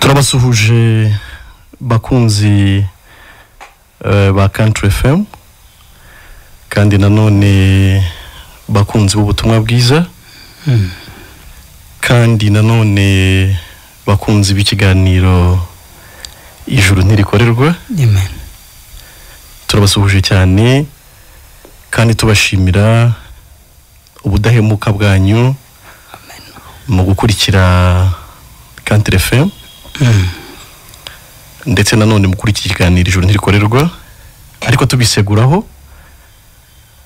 Turabasuhuje bakunzi ba Country FM, kandi nanone bakunzi b'ubutumwa bwiza, kandi nanone bakunzi b'ikiganiro Ijuru Ntirikorerwa. Amen. Turabasuhuje cyane kandi tubashimira ubudahemuka bwanyu mu gukurikira Country FM, ndetse nanone mu kurikira ikiganiro Ijuru Ntirikorerwa. Ariko tubiseguraho,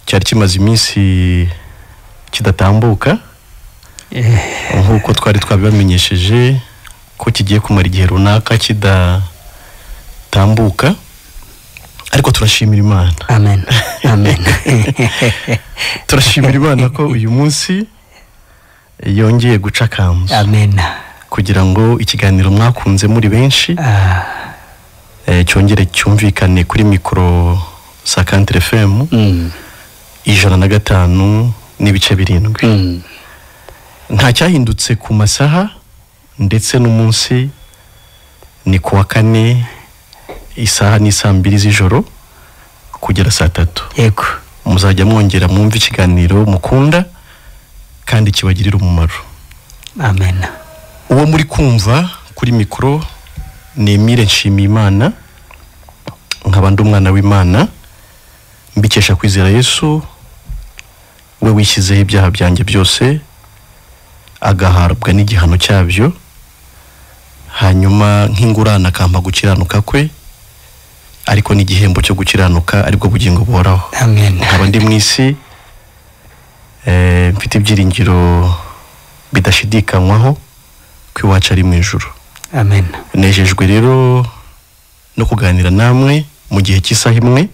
cyari kimaze iminsi kidatambuka nk'uko twari twabibamenyesheje ko kigiye kumara igihe runaka kidatambuka, ariko turashimira Imana. Amen. Amen. Turashimira Imana ko uyu munsi yongeye guca akanzu. Amen. Kugira ngo ikiganiro mwakunze muri benshi cyongere cyumvikane kuri mikoro za Country FM 105.7. Nta cyahindutse ku masaha ndetse n'umunsi, ni kuwa kane isaha ni saa 2 z'ijoro kugera saa 3. Yego. Muzajya mwongera mwumva ikiganiro mukunda kandi kibagirira umumaro. Amen. Uwo muri kumva kuri mikoro ni Emile Nshimiyimana, nkaba ndi umwana w'Imana, mbikesha kwizera Yesu we wishyizeho ibyaha byanjye byose agahabwa n'igihano cyabyo, hanyuma nk'ingurane akampa gukiranuka kwe, ariko n'igihembo cyo gukiranuka aribwo bugingo buhoraho. Amen. Nkaba ndi mu isi mfite ibyiringiro bidashidikanywaho ko iwacu ari mu ijuru. Amen. Nejejwe rero no kuganira namwe mu gihe cy'isaha imwe,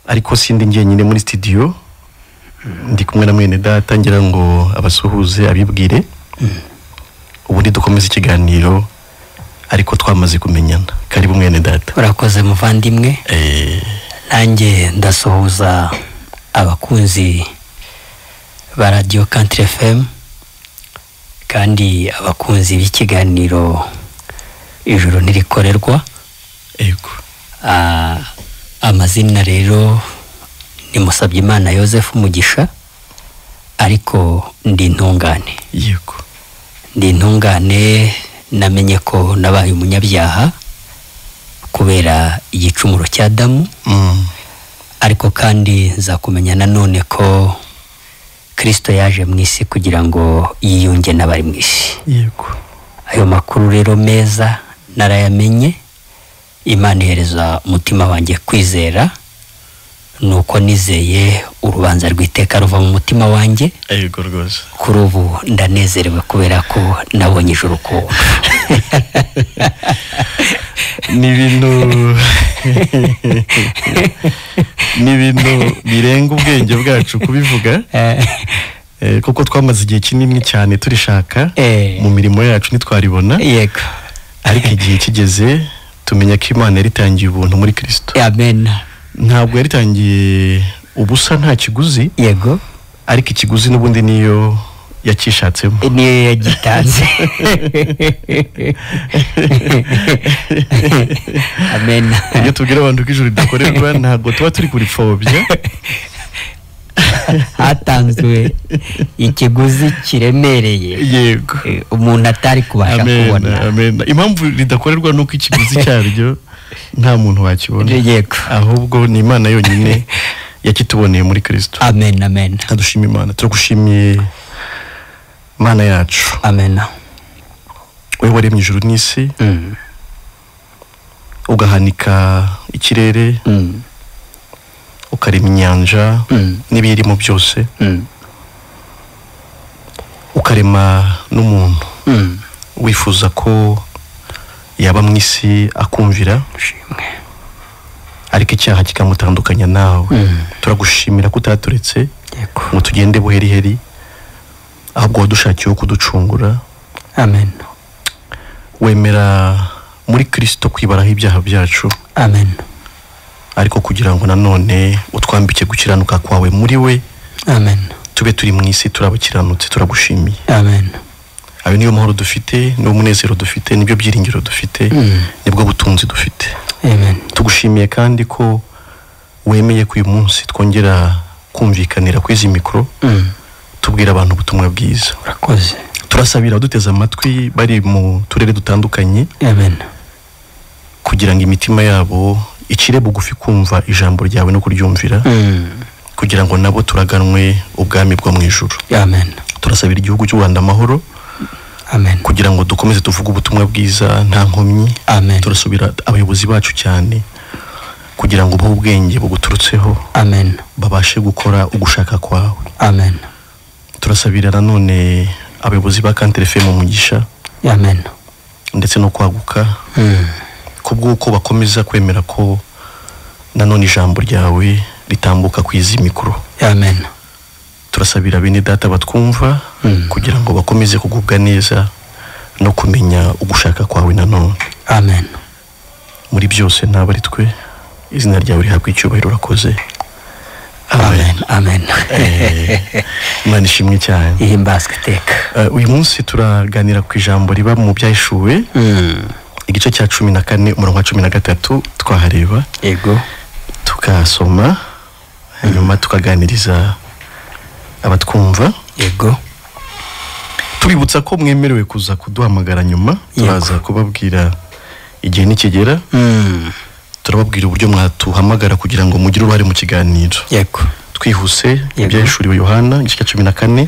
ariko sindi njyenyine muri studio, ndi kumwe na mwene data ngira ngo abasuhuze abibwire, ubundi dukomeze ikiganiro ariko twamaze kumenyana. Karibu mwene data. Urakoze muvandimwe. Nanjye ndasuhuza abakunzi ba Radio Country FM kandi abakunzi b'ikiganiro Ijuru Ntirikorerwa. Yego. Amazina rero ni Musabyimana Joseph Mugisha, ariko ndi intungane. Yego. Ndi intungane, namenye ko nabaye umunyabyaha kubera igicumuro cya Adamu. Ariko kandi nzakumenya nanone ko Kristo yaje mu isi kugira ngo yiyunge n'abari mu isi. Yego. Ayo makuru rero meza narayamenye, Imana ihereza umutima wanjye kwizera, nuko nizeye urubanza rw'iteka ruva mu mutima wanjye. Yego rwose. Kuri ubu ndanezerewe kubera ko nabonye ijuru ko ni ibintu birenga ubwenge bwacu kubivuga, kuko twamaze igihe kinini cyane turishaka mu mirimo yacu ntitwaribona. Yego. Ariko igihe kigeze tumenya ko Imana yaritangiye ubuntu muri Kristo. Amen. Ntabwo yaritangiye ubusa, nta kiguzi. Yego. Ariko ikiguzi n'ubundi niyo yakishatsemo, niyo yagitanze. Amen. Iyo tubwira abantu ko ijuru ridakorerwa ntabwo tuba turi kuripfobya. Hatanzwe ikiguzi kiremereye. Yego. Umuntu atari kubasha kubona. Amen. Impamvu ridakorerwa nuko ikiguzi cyaryo nta muntu wakibona. Yego. Ahubwo ni Imana yonyine yakituboneye muri Kristo. Amen. Amen. Adushima Imana. Turagushimiye Mana yacu. Amen. Wewe waremye ijuru n'isi, ugahanika ikirere, ukarema inyanja n'ibirimo byose, ukarema n'umuntu wifuza ko yaba mu isi akumvira, ariko icyaha kikamutandukanya nawe. Turagushimira ko utaturetse ngo tugende buheriheri, ahubwo wadushakiye kuducungura. Amen. Wemera muri Kristo kwibaraho ibyaha byacu. Amen. Ariko kugira ngo nanone utwambike gukiranuka kwawe muri we. Amen. Tube turi mu isi turabakiranutse, turagushimiye. Amen. Ayo niyo mahoro dufite, niwo munezero dufite, nibyo byiringiro dufite, nibwo butunzi dufite. Amen. Tugushimiye kandi ko wemeye ko uyu munsi twongera kumvikanira kuri izi mikoro, tubwira abantu ubutumwa bwiza. Urakoze. Turasabira abaduteze amatwi bari mu turere dutandukanye. Amen. Kugira ngo imitima yabo icire bugufi kumva ijambo ryawe no kuryumvira, kugira ngo nabo turaganwe ubwami bwo mu ijuru. Amen. Turasabira igihugu cy'u Rwanda amahoro. Amen. Kugira ngo dukomeze tuvuge ubutumwa bwiza nta nkomyi. Amen. Turasubira abayobozi bacu cyane kugira ngo bahe ubwenge buguturutseho. Amen. Babashe gukora ugushaka kwawe. Amen. Turasabira nanone abayobozi ba Kantere FM umugisha. Amen. Ndetse no kwaguka. Kubw'uko bakomeza kwemera ko nanone ijambo ryawe ritambuka ku izi mikoro. Amen. Turasabira bene data batwumva kugira ngo bakomeze kugubwa neza no kumenya ugushaka kwawe nanone. Amen. Muri byose ntabwo ari twe, izina ryawe rihabwa icyubahiro. Urakoze. Amen. Amen. Imana ishimwe cyane. Ihimbazwe iteka. Uyu munsi turaganira ku ijambo riba mu byahishuwe, igice cya 14 umurongo wa 13 twahareba. Yego. Tukasoma hanyuma tukaganiriza abatwumva. Yego. Tubibutsa ko mwemerewe kuza kuduhamagara nyuma, turaza kubabwira igihe nikigera. Turababwira uburyo mwatuhamagara kugira ngo mugire uruhare mu kiganiro. Yego. Twihuse, ibyahishuriwe Yohana igice cya 14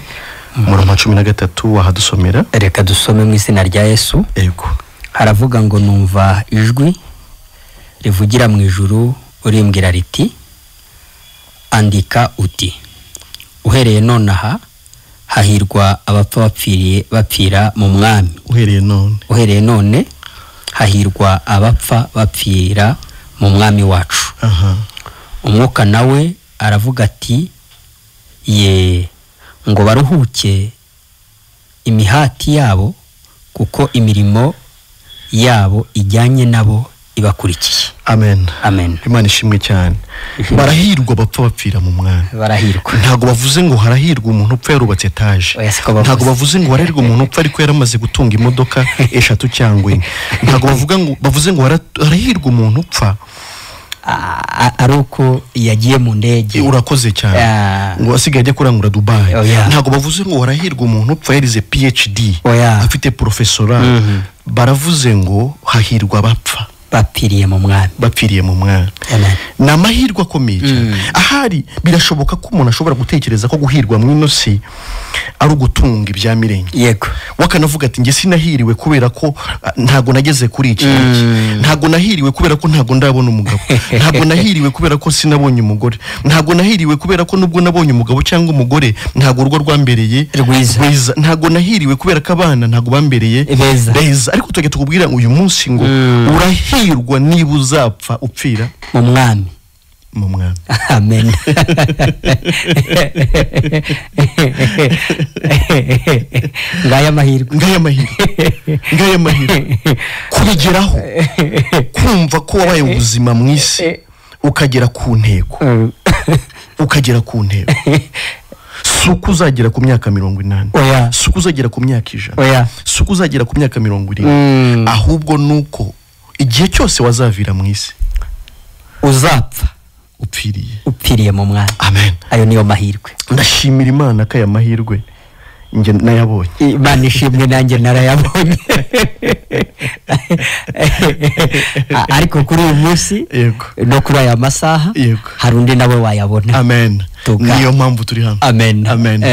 umurongo wa 13 wahadusomera. Reka dusome mu izina rya Yesu. Yego. Haravuga ngo numva ijwi rivugira mu ijuru urimbwira riti, andika uti, uhereye nonaha hahirwa abapfa bapfira mu mwami. Uhereye none. Uhereye none hahirwa abapfa bapfira mu mwami wacu. Umwuka nawe aravuga ati, ye ngo baruhuke imihati yabo kuko imirimo yabo ijyanye nabo ibakurikiye. Amen. Amen. Imana ishimwe cyane. Barahirwa bapfa bapfira mu mwami. Barahirwa. Ntago bavuze ngo harahirwa umuntu upfa yarubatse etaje. Ntago bavuze ngo harahirwa umuntu upfa ariko yaramaze gutunga imodoka 3 cyangwa 4. Ntago bavuga ngo bavuze ngo harahirwa umuntu upfa aruko yagiye mu ndege. Urakoze cyane. Ngo asigaye ajya kurangura Dubai. Ntago bavuze ngo harahirwa umuntu upfa yarize PhD, afite professora. Baravuze ngo hahirwa bapfa bapfiriye mu mwami. Bapfiriye mu mwami. Ni amahirwe akomeye cyane. Ahari birashoboka ko umuntu ashobora gutekereza ko guhirwa mu ino si ari ugutunga ibya mirenge. Yego. Wakanavuga ati nge sinahiriwe kubera ko ntago nageze kuri iki. Ntago nahiriwe kubera ko ntago ndabona umugabo. Ntago nahiriwe kubera ko sinabonye umugore. Ntago nahiriwe kubera ko nubwo nabonye umugabo cyangwa umugore ntago urwo rwambereye rwiza. Ntago nahiriwe kubera ko abana ntago bambereye beza. Ariko tujya tukubwira uyu munsi ngo urahirwa niba uzapfa upfira mu mwami. Mu mwami. Amen. Ngaya mahirwe. Ngaya mahirwe. Ngaya mahirwe. Kubigeraho, kumva ko wabaye ubuzima mu isi ukagera ku ntego. Ukagera ku ntego. Suko uzagera ku myaka 80. Oya. Suko uzagera ku myaka 100. Oya. Suko uzagera ku myaka 70. Ahubwo nuko igihe cyose wazavira mu isi uzapfa upfiriye mu mwami. Amen. Ayo niyo mahirwe. Ndashimira Imana ko aya mahirwe nge nayabonye. Imana ishimwe nanjye narayabonye. Ariko kuri uyu munsi no kuri aya masaha hari undi nawe wayabona. Amen. Niyo mpamvu turi hano. Amen. Amen.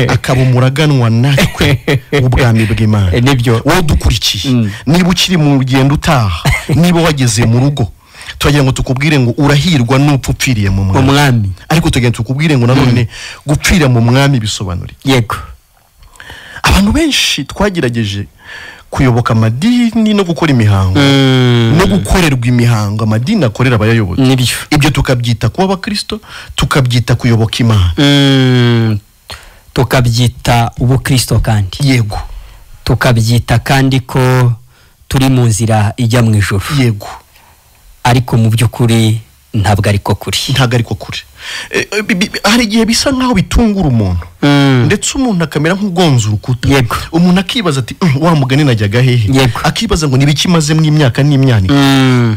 Akaba umuraganwa natwe ubwami bw'Imana. Nibyo. Wowe dukurikiye, niba ukiri mu rugendo utaha, niba wageze mu rugo, turagira ngo tukubwire ngo urahirwa n'upfa upfiriye mu mwami. Ariko tugira tukubwire ngo nanone gupfira mu mwami bisobanura. Yego. Abantu benshi twagerageje kuyoboka amadini no gukora imihango, no gukorerwa imihango amadini akorera abayayobotse. Ibyo tukabyita kuba abakristo, tukabyita kuyoboka Imana, tukabyita ubukristo kandi. Yego. Tukabyita kandi ko turi mu nzira ijya mu ijuru. Yego. Ariko mu by'ukuri Ntabwo ariko kuri. Ntabwo ariko kuri. Hari igihe bisa nkaho bitungura umuntu, ndetse umuntu akamera nk'ugonze urukuta. Umuntu akibaza ati wa mugani najyaga hehe? Akibaza ngo nibiki mazemo imyaka n'imyaniko.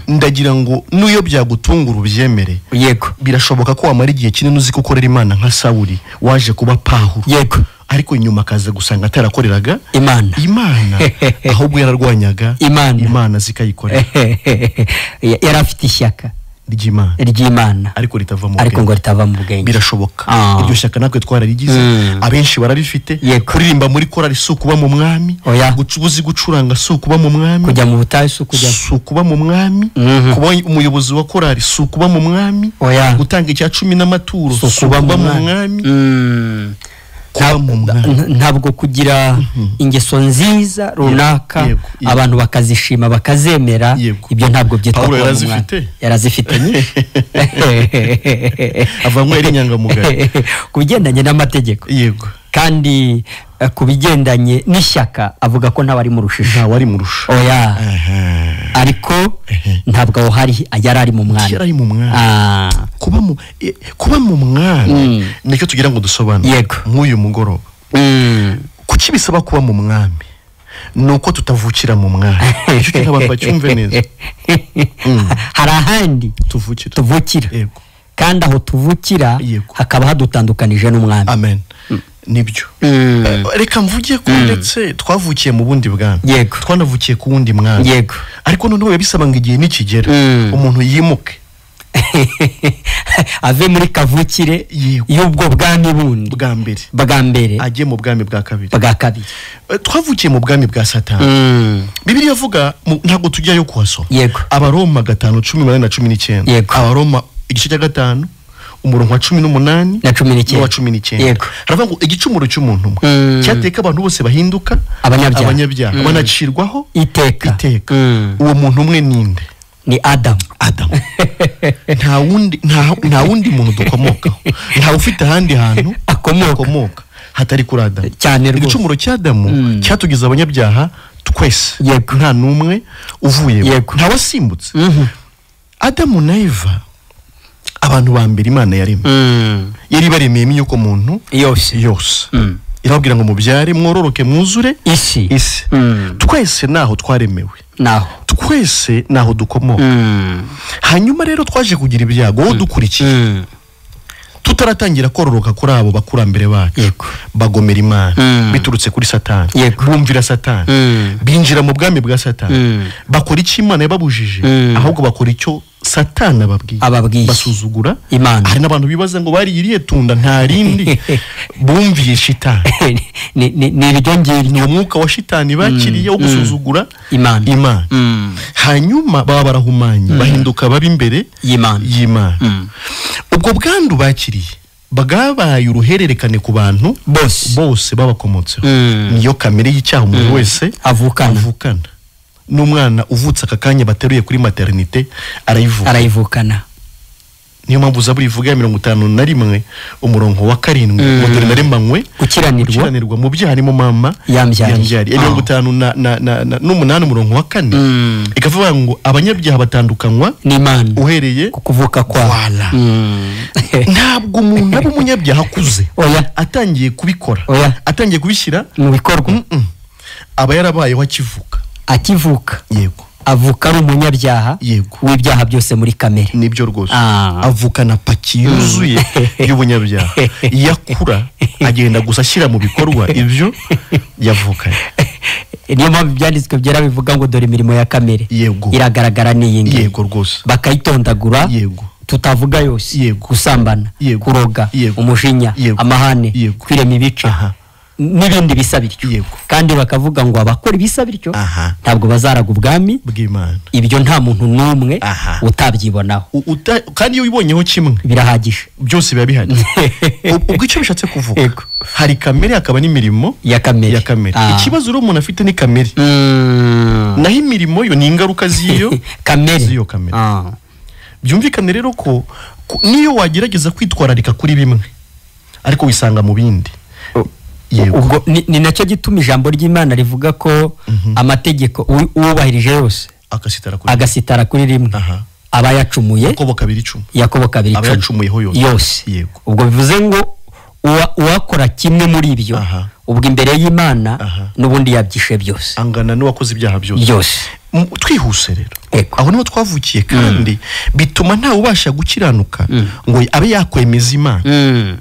Ndagira ngo nuyo byagutungura ubyemere. Yego. Birashoboka ko wamara igihe kinini uzi ko ukorera Imana nka Sawuli waje kuba Pawulo. Yego. Ariko nyuma akaza gusanga atarakoreraga Imana ahubwo yararwanyaga Imana zikayikorera. Yari afite ishyaka ry'Imana ariko ritava mu ariko ngo ritava mu bwenge. Birashoboka. Iryo shyaka natwe twararigize, abenshi bararifite. Kuririmba muri korali si ukuba mu mwami, gucubuzi gucuranga si ukuba mu mwami, kujya mu butayu si ukuba mu mwami, kuba umuyobozi wa korali si ukuba mu mwami, gutanga icya 10 n'amaturo si ukuba mu mwami. Ntabwo kugira ingeso nziza runaka abantu bakazishima bakazemera, ibyo ntabwo byitwa kuba umwami. Yarazifite nyinshi. Avanywe ari inyangamugayo ku bigendanye n'amategeko. Yego. Kandi ku bigendanye n'ishyaka avuga ko ntawe ari mu rushisho. Ntawe ari mu rushisho. Oya. Ariko ntabwo aho hari yari ari mu mwami. Yari mu mwami. Kuba mu mwami nicyo tugira ngo dusobanure. Yego. Nk'uyu mugoroba. Kuki bisaba kuba mu mwami? Nuko tutavukira mu mwami. Icyo kintu abantu bacyumve neza. Hari ahandi tuvukira. Yego. Kandi aho tuvukira hakaba hadutandukanije n'umwami. Amen. Nibyo. Reka mvuge ko ndetse twavukiye mu bundi bwami. Twanavukiye ku wundi mwami. Yego. Ariko noneho bisaba ngo igihe nikigera umuntu yimuke ave muri kavukire y'ubwo bwami bundi bwa mbere ajye mu bwami bwa kabiri. Twavukiye mu bwami bwa Satani. Bibiliya ivuga, ntabwo tujyayo kuhasoma. Abaroma 5:18 na 19. Abaroma igice cya 5 umurongo wa 18 na 19 wa 19. Haravuga ngo igicumuro cy'umuntu umwe cyateka abantu bose bahinduka abanyabyaha banacirwaho iteka. Uwo muntu umwe ninde? Ni Adam. Nta wundi muntu dukomokaho, nta ufite ahandi hantu akomoka hatari kuri Adam. Cyane rwose. Igicumuro cya Adamu cyatugize abanyabyaha twese, nta numwe uvuye, nta wasimbutse. Adamu na Eva, abantu ba mbere Imana yaremye, yari baremeye inyoko muntu yose. Irababwira ngo mubyare mwororoke mwuzure isi. Twese naho twaremewe, naho twese naho dukomoka. Hanyuma rero twaje kugira ibyago wowe dukurikiye, tutaratangira kororoka kuri abo bakurambere bacu, bagomera Imana biturutse kuri Satani, bumvira Satani, binjira mu bwami bwa Satani, bakora icyo Imana yababujije, ahubwo bakora icyo Satani ababwiye, basuzugura Imana. Hari n'abantu bibaza ngo bari iriye tunda nta rindi, bumviye shitani. Ni iryo ngiryo, ni umwuka wa shitani bakiriye wo gusuzugura Imana. Hanyuma baba barahumanye, bahinduka babi imbere y'Imana. Ubwo bwandu bakiriye bagabaye uruhererekane ku bantu bose babakomotseho. Niyo kamere y'icyaha umuntu wese avukana. N'umwana uvutse aka kanya bateruye kuri maternité arayivukana. Niyo mpamvu Zaburi ivuga ya 51 umurongo wa 7 ngo dore naremanywe gukiranirwa mu byaha harimo mama yambyariye. 58 umurongo wa 4 ikavuga ngo abanyabyaha batandukanywa n'Imana uhereye ku kuvuka kwa. Ntabwo umuntu aba umunyabyaha akuze atangiye kubikora, atangiye kubishyira mu bikorwa, aba yarabayeho akivuka. Yego. Avuka ari umunyabyaha w'ibyaha byose muri kamere. Nibyo rwose. Avukana paki yuzuye y'ubunyabyaha. Yakura agenda gusa ashyira mu bikorwa ibyo yavukanye. Niyo mpamvu ibyanditswe byera bivuga ngo dore imirimo ya kamere iragaragara n'iyi ngiyi. Yego rwose. Bakayitondagura. Yego. Tutavuga yose. Gusambana, kuroga, umujinya, amahane, kwirema ibice. N'ibindi bisa bityo. Kandi bakavuga ngo abakora ibisa bityo ntabwo bazaraga ubwami bw'Imana. Ibyo nta muntu n'umwe utabyibonaho. Kandi iyo ubibonyeho kimwe birahagije, byose biba bihari. Ubwo icyo bishatse kuvuga, hari kamere hakaba n'imirimo ya kamere. Ikibazo rero umuntu afite ni kamere, naho imirimo yo ni ingaruka z'iyo kamere. Byumvikane rero ko niyo wagerageza kwitwararika kuri bimwe ariko wisanga mu bindi. Ubwo ni nacyo gituma ijambo ry'Imana rivuga ko amategeko uwubahirije yose agasitara kuri rimwe Aba yacumuye. Yakobo 2:10. Yakobo 2:10. Aba yacumuyeho yose. Yego. Ubwo bivuze ngo uwakora kimwe muri ibyo, ubwo imbere y'Imana n'ubundi yabyishe byose, angana n'uwakoze ibyaha byose. Twihuse rero, aho niho twavukiye, kandi bituma ntawe ubasha gukiranuka ngo abe yakwemeza Imana.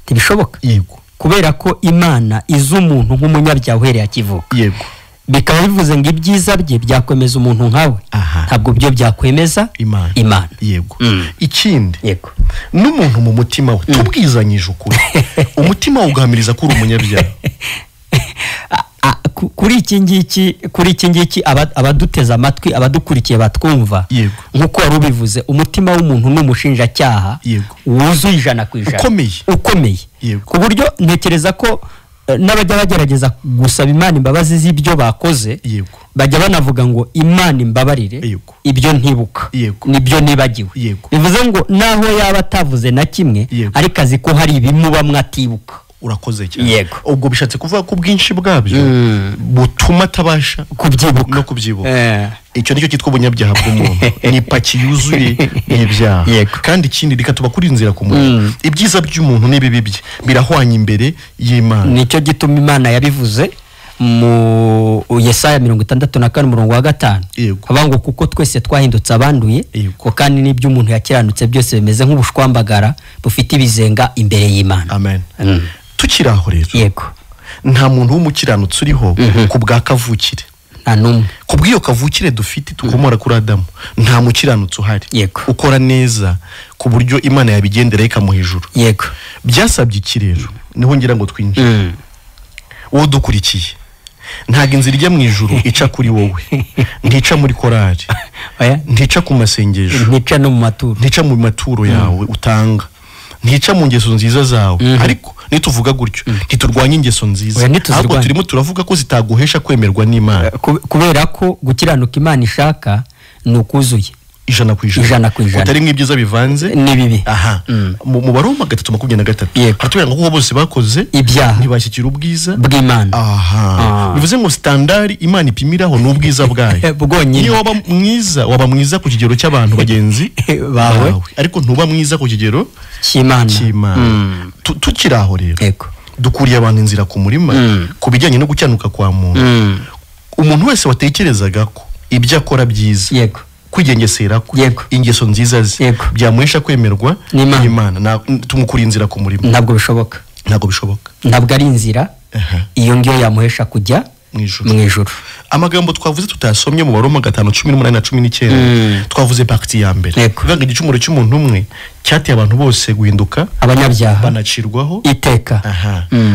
Ntibishoboka. Yego. Kubera ko Imana izi umuntu nk'umunyabyaha uhereye akivuka. Yego. Bikaba bivuze ngo ibyiza bye byakwemeza umuntu nkawe, ntabwo byo byakwemeza Imana. Yego. Ikindi, yego, n'umuntu mu mutima we tubwizanyije ukuri, umutima we ugahamiriza ko uri umunyabyaha. Kuri iki ngiki abaduteze amatwi, abadukurikiye batwumva, nk'uko wari ubivuze, umutima w'umuntu ni umushinjacyaha wuzuye 100%, ukomeye, ku buryo ntekereza ko n'abajya bagerageza gusaba Imana imbabazi z'ibyo bakoze, bajya banavuga ngo Imana imbabarire ibyo ntibuka nibyo nibagiwe. Bivuze ngo naho yaba atavuze na kimwe, ariko azi ko hari ibimubamwe atibuka. Urakoze cyane. Ubwo bishatse kuvuga ko ubwinshi bwabyo butuma atabasha kubyibuka no kubyibuka. Icyo nicyo cyitwa ubunyabyaha bw'umuntu, ni ipaki yuzuye y'ibyaha. Kandi ikindi, reka tuba kuri inzira ku muntu, ibyiza by'umuntu n'ibibi bye birahwanye imbere y'Imana. Nicyo gituma Imana yabivuze mu Yesaya 64 umurongo wa 5, avuga ngo kuko twese twahindutse abanduye, ko kandi n'ibyo umuntu yakiranutse byose bimeze nk'ubushwambagara bufite ibizenga imbere y'Imana. Amen. Tukiri aho rero, yego, nta muntu w'umukiranutsi uriho ku bwa kavukire, nta n'umwe. Ku bw'iyo kavukire dufite tukomora kuri Adamu, nta mukiranutsi uhari ukora neza ku buryo Imana yabigendera ikamuha ijuru. Yego. Byasabye iki rero? Niho ngira ngo twinjire. Wowe dukurikiye, ntabwo inzira ijya mu ijuru ica kuri wowe, ntica muri korari, ntica ku masengesho, ntica no mu maturo, ntica mu maturo yawe utanga, ntica mu ngeso nziza zawe. Ariko nituvuga gutyo ntiturwanye ingeso nziza, ahubwo turimo turavuga ko zitaguhesha kwemerwa n'Imana. Kubera ko gukiranuka Imana ishaka ni ukuzuye 100%, utari mw'ibyiza bivanze n'ibibi. Aha. Mu Baroma 3:23 haratubwira ngo kuko bose bakoze ibyaha ntibashyikira ubwiza bw'Imana. Aha. Bivuze ngo standard Imana ipimiraho ni ubwiza bwayo bwonyine. Niyo waba mwiza, waba mwiza ku kigero cy'abantu bagenzi bawe, ariko ntuba mwiza ku kigero cy'Imana. Tukiri aho rero, dukuriye abantu inzira ku murima ku bijyanye no gucyanuka kwa muntu. Umuntu wese watekerezaga ko ibyo akora byiza, yego, kwigengesera kwe, ingeso nziza ze byamuhesha kwemerwa n'Imana, tumukura inzira ku murima. Ntabwo bishoboka. Ntabwo bishoboka. Ntabwo ari inzira iyo ngiyo yamuhesha kujya mu ijuru. Amagambo twavuze tutasomye mu Baroma 5:18 na 19, twavuze partie ya mbere, bivuga ngo igicumuro cy'umuntu umwe cyateye abantu bose guhinduka abanyabyaha banacirwaho iteka.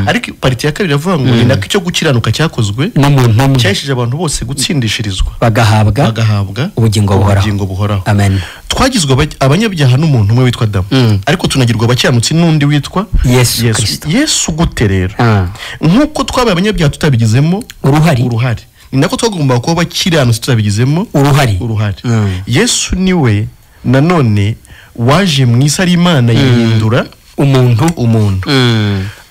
Ariko partie ya kabiri iravuga ngo ni nako icyo gukiranuka cyakozwe n'umuntu umwe cyahesheje abantu bose gutsindishirizwa bagahabwa ubugingo buhoraho. Amen. Twagizwe abanyabyaha n'umuntu umwe witwa Adamu, ariko tunagirwa abakiranutsi n'undi witwa Yesu Kristo. Yesu gute rero? Nk'uko twabaye abanyabyaha tutabigizemo uruhare, ni nako twagomba kuba abakiranutsi tutabigizemo uruhare. Yesu niwe nanone waje mu isi ari Imana yihindura umuntu.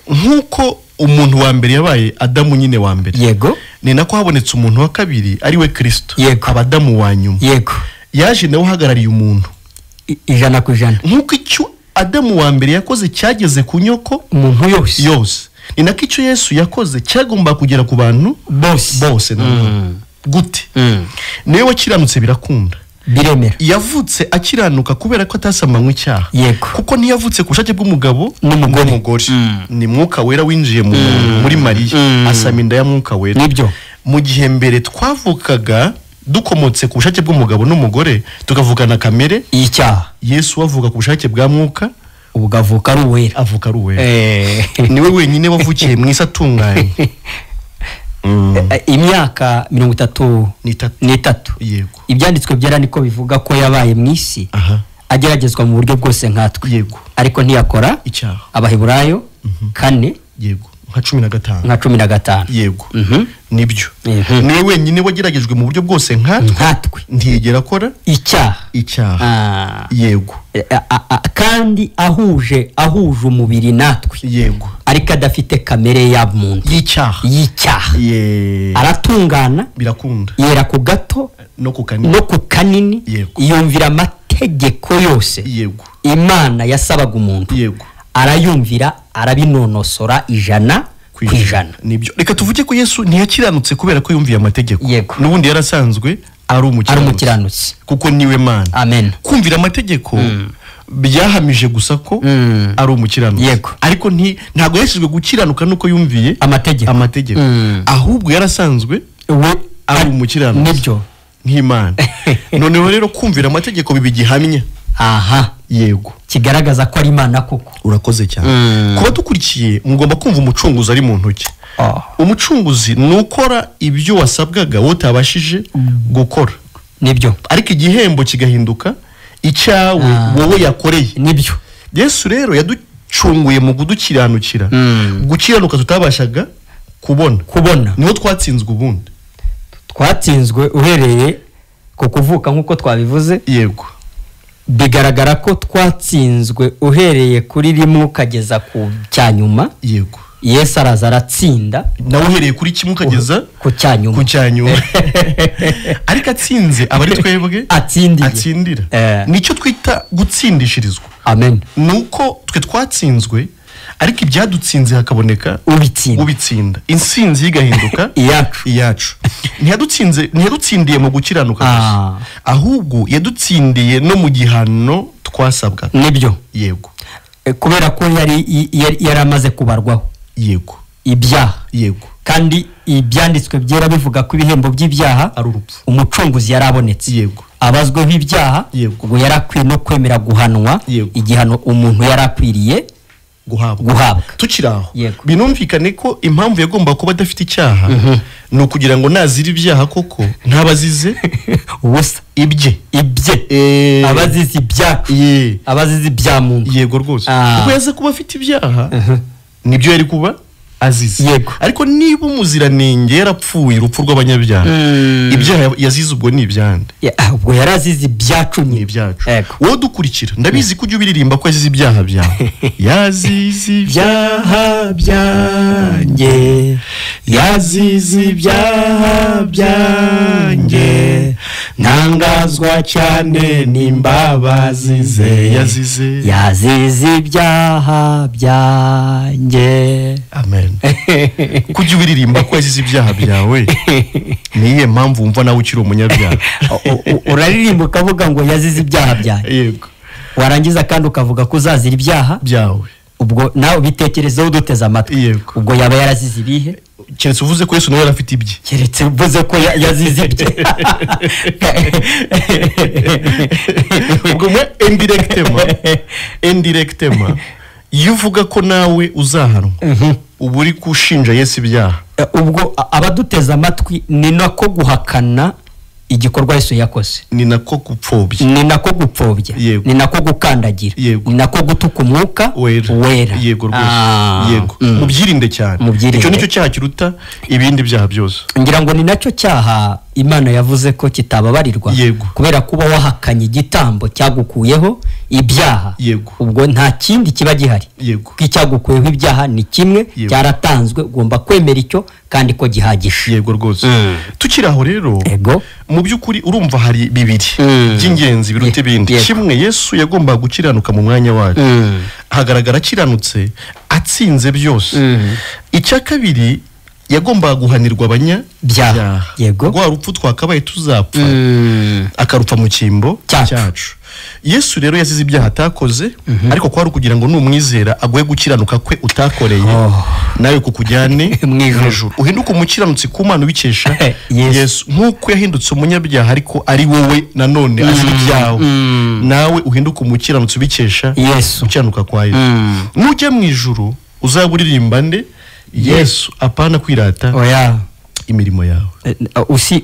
Nk'uko umuntu wa mbere yabaye Adamu nyine wa mbere, yego, ni nako habonetse umuntu wa kabiri ari we Kristo, Abadamu wa nyuma. Yego. Yaje nawe uhagarariye umuntu 100%. Nk'uko icyo Adamu wa mbere yakoze cyageze ku nyoko umuntu yose, ni nako icyo Yesu yakoze cyagomba kugera ku bantu bose. Gute? Niwe wakiranutse birakunda, biremera. Yavutse akiranuka kubera ko atasamanywe icyaha. Kuko ntiyavutse ku bushake bw'umugabo n'umugore. Ni Mwuka Wera winjiye muri Mariya, asama inda ya Mwuka Wera. Nibyo. Mu gihe mbere twavukaga dukomotse ku bushake bw'umugabo n'umugore, tukavukana kamere y'icyaha, Yesu avuka ku bushake bwa Mwuka, ubwo avuka ari uwera. Avuka ari uwera. Niwe wenyine wavukiye mu isi atunganye. Imyaka 33. Yego. Ibyanditswe byera niko bivuga ko yabaye mu isi ageragezwa mu buryo bwose nkatwe. Yego. Ariko ntiyakora icyaha. Abaheburayo 4. Yego. Nka 15. Nka 15. Yego. Nibyo. Niwe wenyine wageragejwe mu buryo bwose nkatwe, ntiyigera akora icyaha. Yego. Kandi ahuje umubiri natwe. Yego. Ariko adafite kamere ya muntu y'icyaha. Aratungana, birakunda, yera ku gato no ku kanini. Yumvira amategeko yose. Yego. Imana yasabaga umuntu. Yego. Arayumvira, arabinonosora 100%. Nibyo. Reka tuvuge ko Yesu ntiyakiranutse kubera ko yumviye amategeko. N'ubundi yarasanzwe ari umukiranutsi, kuko niwe Mana. Amen. Kumvira amategeko byahamije gusa ko ari umukiranutsi. Yego. Ariko ntabwo yashizwe gukiranuka nuko yumviye amategeko. Ahubwo yarasanzwe we ari umukiranutsi. Nibyo. Nk'Imana. Noneho rero kumvira amategeko bibigihamya. Aha. Yego. Kigaragaza ko ari Imana koko. Urakoze cyane. Kuba dukurikiye mugomba kumva umucunguzi ari mu ntoki. Umucunguzi nukora ibyo wasabwaga wowe utabashije gukora. Nibyo. Ariko igihembo kigahinduka icyawe wowe yakoreye. Nibyo. Yesu rero yaducunguye mu kudukiranukira. Gukiranuka tutabashaga kubona. Niho twatsinzwe ubundi. Twatsinzwe uhereye ku kuvuka nk'uko twabivuze. Yego. Bigaragara ko twatsinzwe uhereye kuri rimwe ukageza ku cyanyuma. Yego. Yesu araza aratsinda, nawe uhereye kuri kimwe ukageza ku cyanyuma. Ariko atsinze aba ari twebwe atsindira. Nicyo twita gutsindishirizwa. Amen. Nuko twe twatsinzwe, ariko ibyadutsinze hakaboneka ubitsinda. Insinzi igahinduka iyacu. Ntiyadutsindiye mu gukiranuka gusa, ahubwo yadutsindiye no mu gihano twasabwaga. Nibyo. Yego. Kubera ko yari amaze kubarwaho. Yego. Ibyaha. Yego. Kandi ibyanditswe byera bivuga ko ibihembo by'ibyaha ari urupfu. Umucunguzi yarabonetse. Yego. Abazweho ibyaha. Yego. Ubwo yarakwiye no kwemera guhanwa. Yego. Igihano umuntu yarakwiriye guhabwa. Tukiri aho, binumvikane ko impamvu yagomba kuba adafite icyaha ni ukugira ngo nazira ibyaha koko ntabazize ubusa ibye abazize ibyacu, abazize ibya muntu. Yego rwose. Kuko yaza kuba afite ibyaha nibyo yari kuba azize. Yego. Ariko niba umuziranenge yarapfuye urupfu rw'abanyabyaha, ibyaha yazize ubwo ni ibyande. Ubwo yarazize ibyacu, ni ibyacu. Wowe dukurikira, ndabizi ko ujya ubiririmba ko yazize ibyaha byawe. Yazize ibyaha byanjye, yazize ibyaha byanjye, ntangazwa cyane n'imbabazi ze. Yazize ibyaha byanjye. Amen. Kujya ubiririmba ko yazize ibyaha byawe, niye mpamvu wumva nawe ukiri umunyabyaha. Uraririmba ukavuga ngo yazize ibyaha byanjye. Yego. Warangiza kandi ukavuga ko uzazira ibyaha byawe. Ubwo nawe ubitekerezeho uduteze amatwi. Yego. Ubwo yaba yarazize ibihe? Keretse uvuze ko Yesu nawe yari afite ibye. Keretse uvuze ko yazize ibye. Ubwo mwe indirectement iyo uvuga ko nawe uzahanwa, uba uri gushinja Yesu ibyaha. Ubwo abaduteze amatwi ni nako guhakana igikorwa Yesu yakoze, ni nako gupfobya, ni nako gukandagira, ni nako gutuka umwuka wera. Yego rwose. Yego. Mubyirinde cyane. Icyo nicyo cyaha kiruta ibindi byaha byose. Ngira ngo ni nacyo cyaha Imana yavuze ko kitababarirwa, kubera kuba wahakanye igitambo cyagukuyeho ibyaha. Ubwo nta kindi kiba gihari. Yego. Icyagukuyeho ibyaha ni kimwe, cyaratanzwe, ugomba kwemera icyo kandi ko gihagije. Yego rwose. Tukiri aho rero, mu by'ukuri urumva hari bibiri by'ingenzi biruta ibindi. Kimwe, Yesu yagombaga gukiranuka mu mwanya wacu, hagaragara akiranutse atsinze byose. Icya kabiri, yagombaga guhanirwa abanyabyaha. Yego. Rwa rupfu twakabaye tuzapfa, akarupfa mu cyimbo cyacu. Yesu rero yazize ibyaha atakoze, ariko kwari kugira ngo numwizera aguhe gukiranuka kwe utakoreye, nawe kukujyane mu ijuru, uhinduke umukiranutsi ku Mana ubikesha Yesu. Nk'uko yahindutse umunyabyaha ariko ari wowe nanone azira ibyawe, nawe uhinduke umukiranutsi ubikesha Yesu, gukiranuka kwa Yesu. Nujya mu ijuru uzaba uririmba nde? Yesu. Apana kwirata oya Imirimo yawe.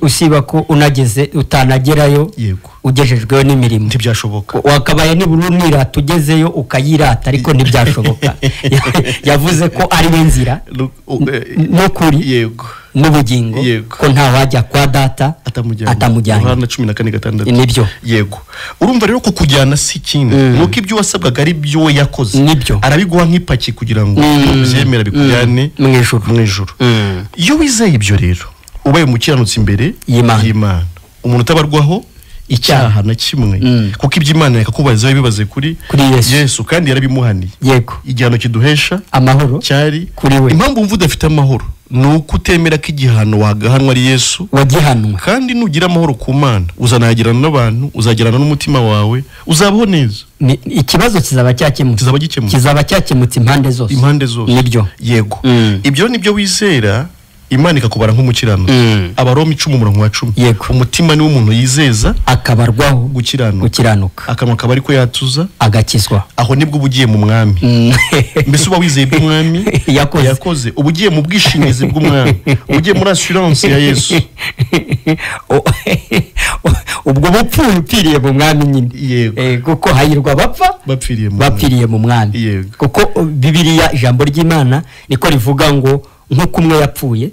Usiba ko unageze utanagerayo, yego, ugejejweho n'imirimo ntibyashoboka. Wakabaye nibura unirata ugezeyo ukayirata, ariko ntibyashoboka. Yavuze ko ari we nzira n'ukuri, yego, n'ubugingo, ko nta wajya kwa data atamujyanye. Yohana 14:6. Nibyo. Yego. Urumva rero ko kujyana si ikindi, nuko ibyo wasabwaga ari byo we yakoze, nibyo, arabiguha nk'ipaki kugira ngo ubyemera bikujyane mu ijuru. Mu ijuru. Iyo wizeye ibyo rero ubaye umukiranutsi imbere y'Imana, umuntu utabarwaho icyaha na kimwe, kuko ibyo Imana yakakubaza bibaze kuri Yesu, kandi yarabimuhaniye. Yego. Igihano kiduhesha amahoro cyari kuri we. Impamvu wumva udafite amahoro ni uko utemera ko igihano wagahanwa ari Yesu wagihanwe, kandi nugira amahoro ku Mana uzanagirana n'abantu, uzagirana n'umutima wawe, uzabaho neza. Ikibazo kizaba cyakemutse, kizaba cyakemutse impande zose, impande zose. Nibyo. Yego. Ibyo nibyo wizera, Imana ikakubara nk'umukiranutsi. Abaroma 10:10. Yego. Umutima ni umuntu yizeza akabarwaho gukiranuka, akanwa kaba ariko yatuza agakizwa. Aho nibwo ubugiye mu mwami. Mbese uba wizeye iby'umwami yakoze, uba ugiye mu bwishingizi bw'umwami, ugiye muri assurance ya Yesu. Ubwo bupfuye upfiriye mu mwami nyine. Yego. Kuko hahirwa bapfa bapfiriye mu mwami. Yego. Kuko Bibiliya ijambo ry'Imana niko rivuga ngo nk'uko umwe yapfuye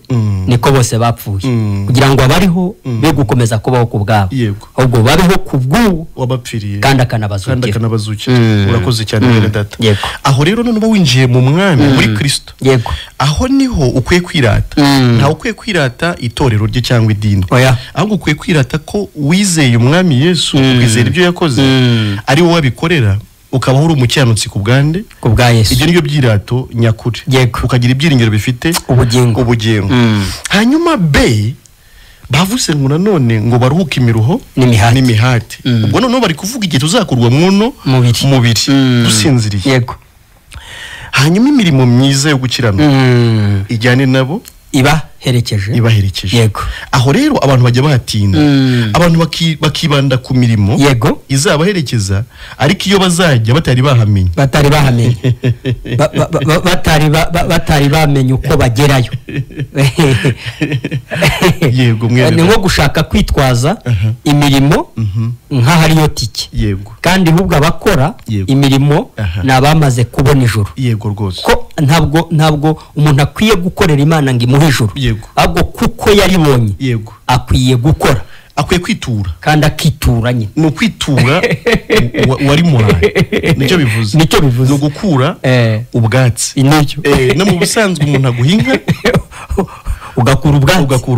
niko bose bapfuye, kugira ngo abariho be gukomeza kubaho ku bwabo, ahubwo babeho ku bw'uwo wabapfiriye kandi akanabazukira. Urakoze cyane mwene data. Aho rero none uba winjiye mu mwami, muri Kristo. Yego. Aho niho ukwiye kwirata. Ntawe ukwiye kwirata itorero rye cyangwa idini, ahubwo ukwiye kwirata ko wizeye umwami Yesu, ukizera ibyo yakoze, ari wowe wabikorera, ukabaho uri umukiranutsi ku bwande, ku bwa Yesu. Ibyo nibyo byirato nyakuri. Ukagira ibyiringiro bifite ubugingo. Hanyuma B bavuze ngo nanone ngo baruhuke imiruho n'imihati. Ubwo noneho bari kuvuga igihe tuzakurwa mwuno mubiri dusinziriye. Yego. Hanyuma imirimo myiza yo gukiranuka ijyane nabo ibaherekeje. Yego. Aho rero abantu bajya bahatinda, abantu bakibanda ku mirimo, yego, izabaherekeza, ariko iyo bazajya batari bahamenye, batari bamenye uko bagerayo. Yego, mwene ni nko gushaka kwitwaza imirimo nk'aho ariyo tike. Yego. Kandi ahubwo abakora imirimo ni abamaze kubona ijuru. Yego rwose. Ko ntabwo umuntu akwiye gukorera Imana ngo imuhe ijuru, ahubwo kuko yaribonye, yego, akwiye gukora, akwiye kwitura, kandi akitura nyine. Ni ukwitura wari muhaye, nicyo bivuze. Nicyo bivuze. Ni ugukura ubwatsi. Nibyo. No mu busanzwe umuntu aguha inka ugakura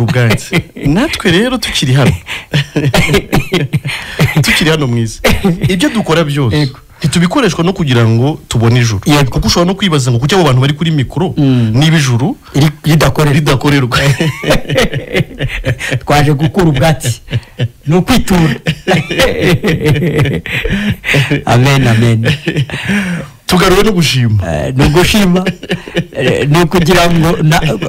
ubwatsi. Natwe rero tukiri hano mu isi, ibyo dukora byose ntitubikoreshwa no kugira ngo tubone ijuru. Kuko ushobora no kwibaza ngo kuki abo bantu bari kuri mikoro niba ijuru ridakorerwa. Twaje gukura ubwatsi, ni ukwitura. Amen, amen. Tugaruwe no gushima. Ni ugushima, ni ukugira ngo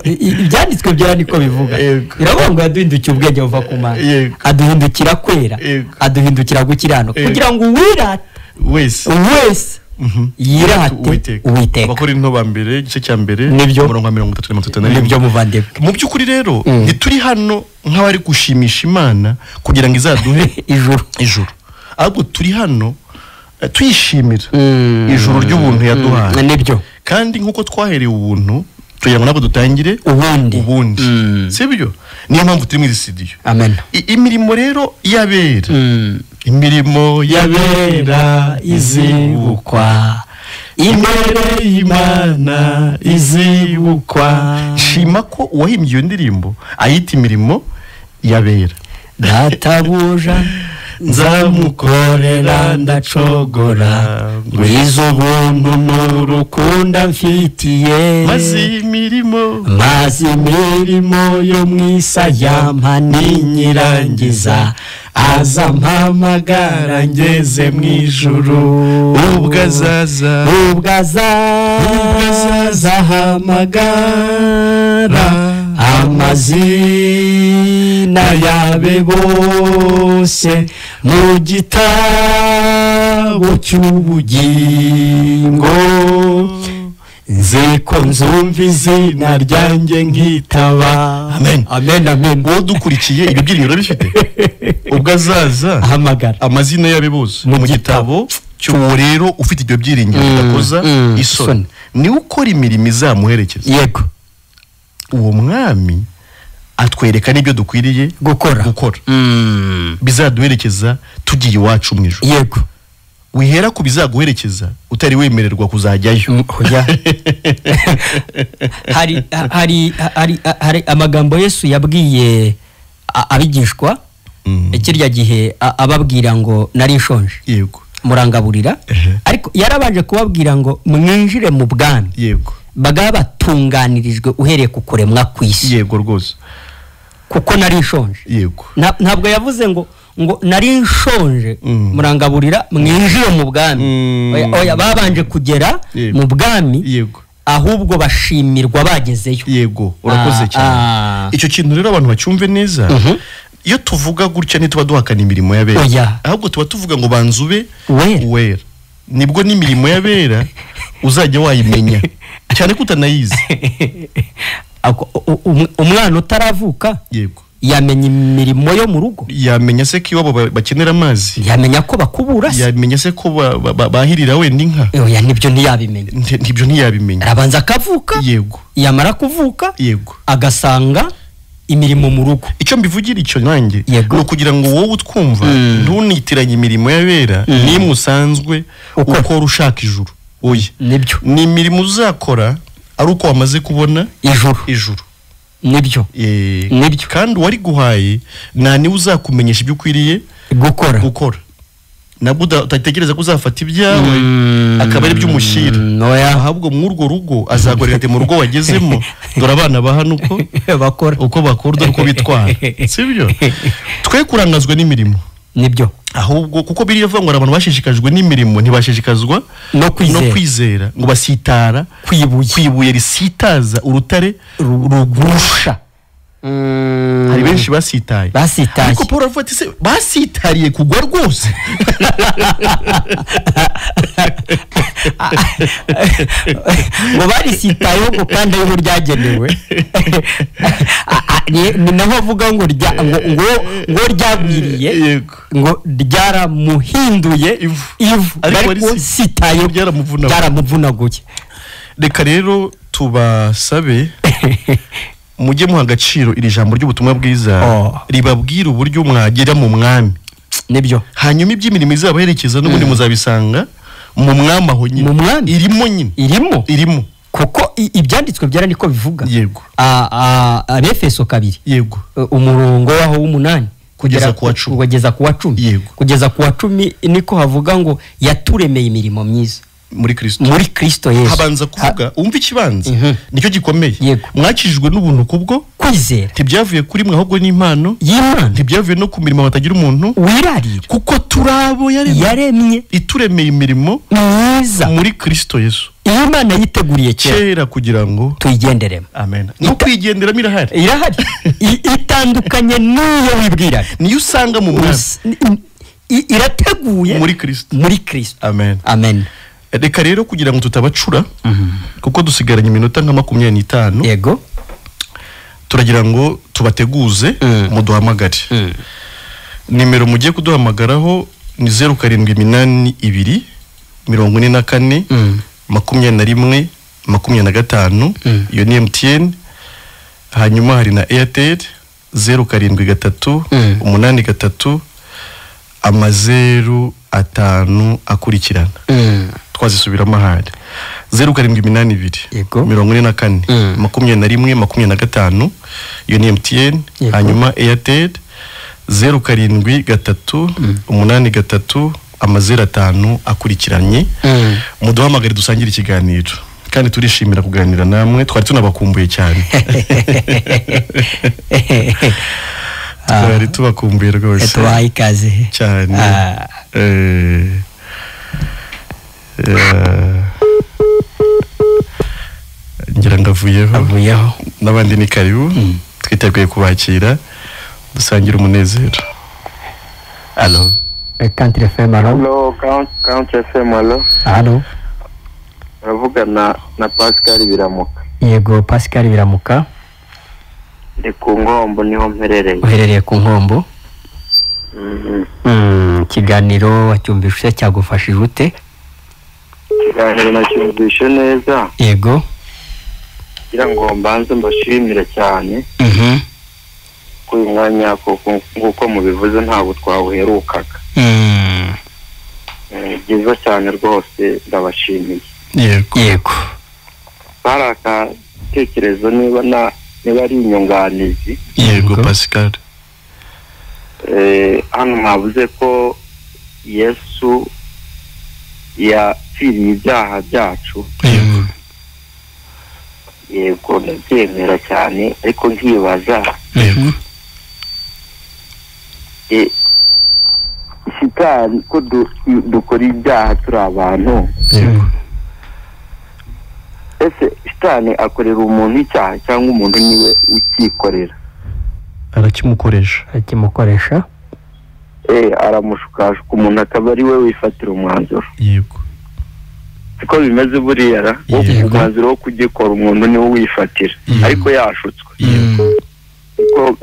ibyanditswe byera niko bivuga. Biravuga ngo yaduhindukiye ubwenge buva ku Mana, aduhindukira kwera, aduhindukira gukiranuka, kugira ngo uwirate wese yirate Uwiteka. Abakorinto ba mbere igice cya mbere umurongo wa 31. Nibyo muvandimwe. Mu by'ukuri rero ntituri hano nk'abari gushimisha Imana kugira ngo izaduhe ijuru, ahubwo turi hano tuyishimira ijuru ry'ubuntu yaduhaye. Nibyo. Kandi nk'uko twaherewe ubuntu, tugira ngo nabwo dutangire ubundi. Sibyo? Niyo mpamvu turi muri studio. Amen. Imirimo rero y'abera, imirimo y'abera izibukwa imbere y'Imana, izibukwa. Shima ko uwahimbye iyo ndirimbo ayita imirimo y'abera. Databuja nzamukorera ndacogora, ngwiza ubuntu n'urukundo mfitiye, maze imirimo yo mu isayampa ninyirangiza, aza mpamagara ngeze mu ijuru. Ubwo azaza ahamagara amazina yabe bose mu gitabo cy'ubugingo, Nzi ko nzumva izina ryanjye nkitaba. Amen. Amen, amen. Wowe dukurikiye, ibyo byiringiro bifite ubwo azaza ahamagara amazina y'abe bose mu mu gitabo cy'uwo. Rero ufite ibyo byiringiro bidakoza isoni, isoni, niwe ukora imirimo izamuherekeza. Uwo mwami atwereka n'ibyo dukwiriye gukora, gukora bizaduherekeza tugiye iwacu mu ijuru. Wihera ku bizaguherekeza utari wemererwa kuzajyayo. Oya. Hari amagambo Yesu yabwiye abigishwa kirya gihe, ababwira ngo nari nshonje, murangaburira. Ariko yarabanje kubabwira ngo mwinjire mu bwami bwabatunganirijwe uhereye ku kuremwa kw'isi. Yego rwose. Kuko nari nshonje. Ntabwo yavuze ngo nari nshonje, murangaburira, mwinjire mu bwami. Oya, oya, babanje kugera mu bwami, ahubwo bashimirwa bagezeyo. Yego, urakoze cyane. Icyo kintu rero abantu bacyumve neza. Iyo tuvuga gutya ntituba duhakana imirimo y'abera, Oya. ahubwo tuba tuvuga ngo banza ube wera, uwera, nibwo n'imirimo y'abera uzajya wayimenya, cyane ko utanayizi. Umwana utaravuka yamenya imirimo yo mu rugo? Yamenya se ko iwabo bakenera amazi? Yamenya ko bakubura se? Yamenya se ko bahirira wenda inka? Oya, nibyo ntiyabimenya. Ibyo ntiyabimenya. Arabanza akavuka, yamara kuvuka agasanga imirimo mu rugo. Icyo mbivugira icyo nanjye ni ukugira ngo wowe utwumva ntunitiranye imirimo y'abera n'imwe usanzwe ukora. Ukora ushaka ijuru. Oya, ni imirimo uzakora ari uko wamaze kubona ijuru. Ijuru. Nibyo. Nibyo. Kandi uwariguhaye nta niwe uzakumenyesha ibyo ukwiriye gukora. Gukora. Nabwo utatekereza ko uzafata ibyawe akaba ari byo umushyira. Oya. Ahubwo muri urwo rugo azagoreka ati: "Mu rugo wagezemo, dore abana ba hano uko bakora, uko bakora, dore uko bitwara." Sibyo? Twe kurangazwa n'imirimo, nibyo, ahubwo kuko biriya avuga ngo hari abantu bashishikajwe n'imirimo, ntibashishikazwa no no kwizera, kwizera, ngo basitara kwibuye, ku ibuye risitaza urutare rugusha. Hari benshi basitaye, basitaye, ariko Paul aravuga ati: "Se basitariye kugwa rwose?" Ngo barisitayeho ngo kandi ariho ryagenewe. Ni naho avuga ngo ngo ryagwiriye, ngo ryaramuhinduye ivu. Ivu. Ariko ariko sitayeho byaramuvunaguye. Byaramuvunaguye. Reka rero tubasabe mujye muha agaciro iri jambo ry'ubutumwa bwiza ribabwira uburyo mwagera mu mwami. Hanyuma iby'imirimo izabaherekeza n'ubundi muzabisanga mu mwami aho nyine. Mu mwami. Irimo nyine. Irimo. Irimo. Kuko ibyanditswe byera niko bivuga. Abefeso 2, umurongo waho w'8 kugeza ku wa 10. Kugeza ku wa 10. Kugeza ku wa 10 niko havuga ngo yaturemeye imirimo myiza muri Kristo. Muri Kristo Yesu. Habanza kuvuga, umva ikibanza, nicyo gikomeye: "Mwakijijwe n'ubuntu kubwo kwizera, ntibyavuye kuri mwe, ahubwo n'impano y'Imana, ntibyavuye no ku mirimo, batagira umuntu wirarira, kuko turi abo yaremye, yaremye ituremeye imirimo myiza muri Kristo Yesu, iyo Imana yiteguriye kera kera kugira ngo tuyigenderemo." Amen. No kwigenderamo irahari. Irahari. Itandukanye n'iyo wibwiraga. Niyo usanga mu mwami. Irateguye muri Kristo. Muri Kristo. Amen. Amen. Reka rero kugira ngo tutabacura, kuko dusigaranye iminota nka 25, turagira ngo tubateguze muduhamagare. Nimero mugiye kuduhamagaraho ni 0782 44 21 25. Iyo ni MTN. Hanyuma hari na Airtel, 073 83 amazeru 5 akurikirana. Twazisubiramo ahari: 0782 44 21 25, iyo ni MTN. Hanyuma Airtel, 073 83 amazeru 5 akurikiranye. Muduhamagare dusangire ikiganiro, kandi turishimira kuganira namwe. Twari tunabakumbuye cyane, twari tubakumbuye rwose. Tubahaye ikaze. Cyane. Ngira ngo avuyeho. Avuyeho. N'abandi ni karibu, twiteguye kubakira dusangira umunezero. Alo? Country FM, alo? Hello, Country FM, hello. Alo? Uravugana na Pascal Biramuka. Yego Pascal Biramuka. Ndi ku Nkombo niho mperereye. Uherereye ku Nkombo? Ikiganiro wacyumvise cyagufashije ute? Ikiganiro nacyumvise neza. Yego. Kugira ngo mbanze mbashimire cyane. Ko uyu mwanya nk'uko mubivuze ntabwo twawuherukaga. Byiza cyane rwose ndabashimiye. Yego. Yego. Hari akatekerezo niba ari inyunganizi. Yego Pascal. Hano mwavuze ko Yesu yapfiriye ibyaha byacu. Yego. Yego ndabyemera cyane ariko nkibaza. Yego. Shitani ko dukora ibyaha turi abantu. Yego. Ese shitani akorera umuntu icyaha cyangwa umuntu niwe ukikorera? Arakimukoresha. Arakimukoresha. Aramushukashuka umuntu akaba ari we wifatira umwanzuro. Yego. Siko bimeze buriya ra? Umwanzuro wo kugikora umuntu niwe wifatira ariko yashutswe. Yego.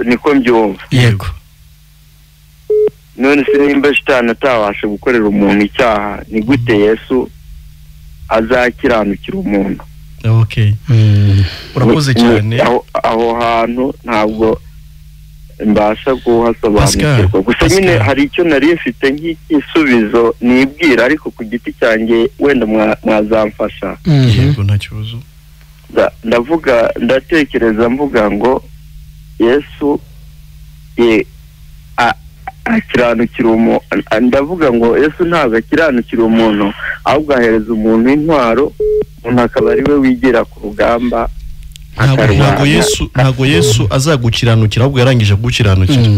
Niko mbyumva. Yego. None se nimba shitani atabasha gukorera umuntu icyaha ni gute Yesu azakiranukira umuntu? Okay. Urakoze cyane. Aho hantu ntabwo mbasha kuhasobanukirwa. Gusa nyine hari icyo nari mfite nk'igisubizo nibwira ariko ku giti cyanjye wenda mwazamfasha. Yego nta kibazo. Ndavuga ndatekereza mvuga ngo Yesu akiranukira umuntu. Ndavuga ngo Yesu ntabwo akiranukira umuntu ahubwo ahereza umuntu intwaro umuntu akaba ari we wigira ku rugamba. Ntabwo Yesu azagukiranukira ahubwo yarangije kugukiranukira.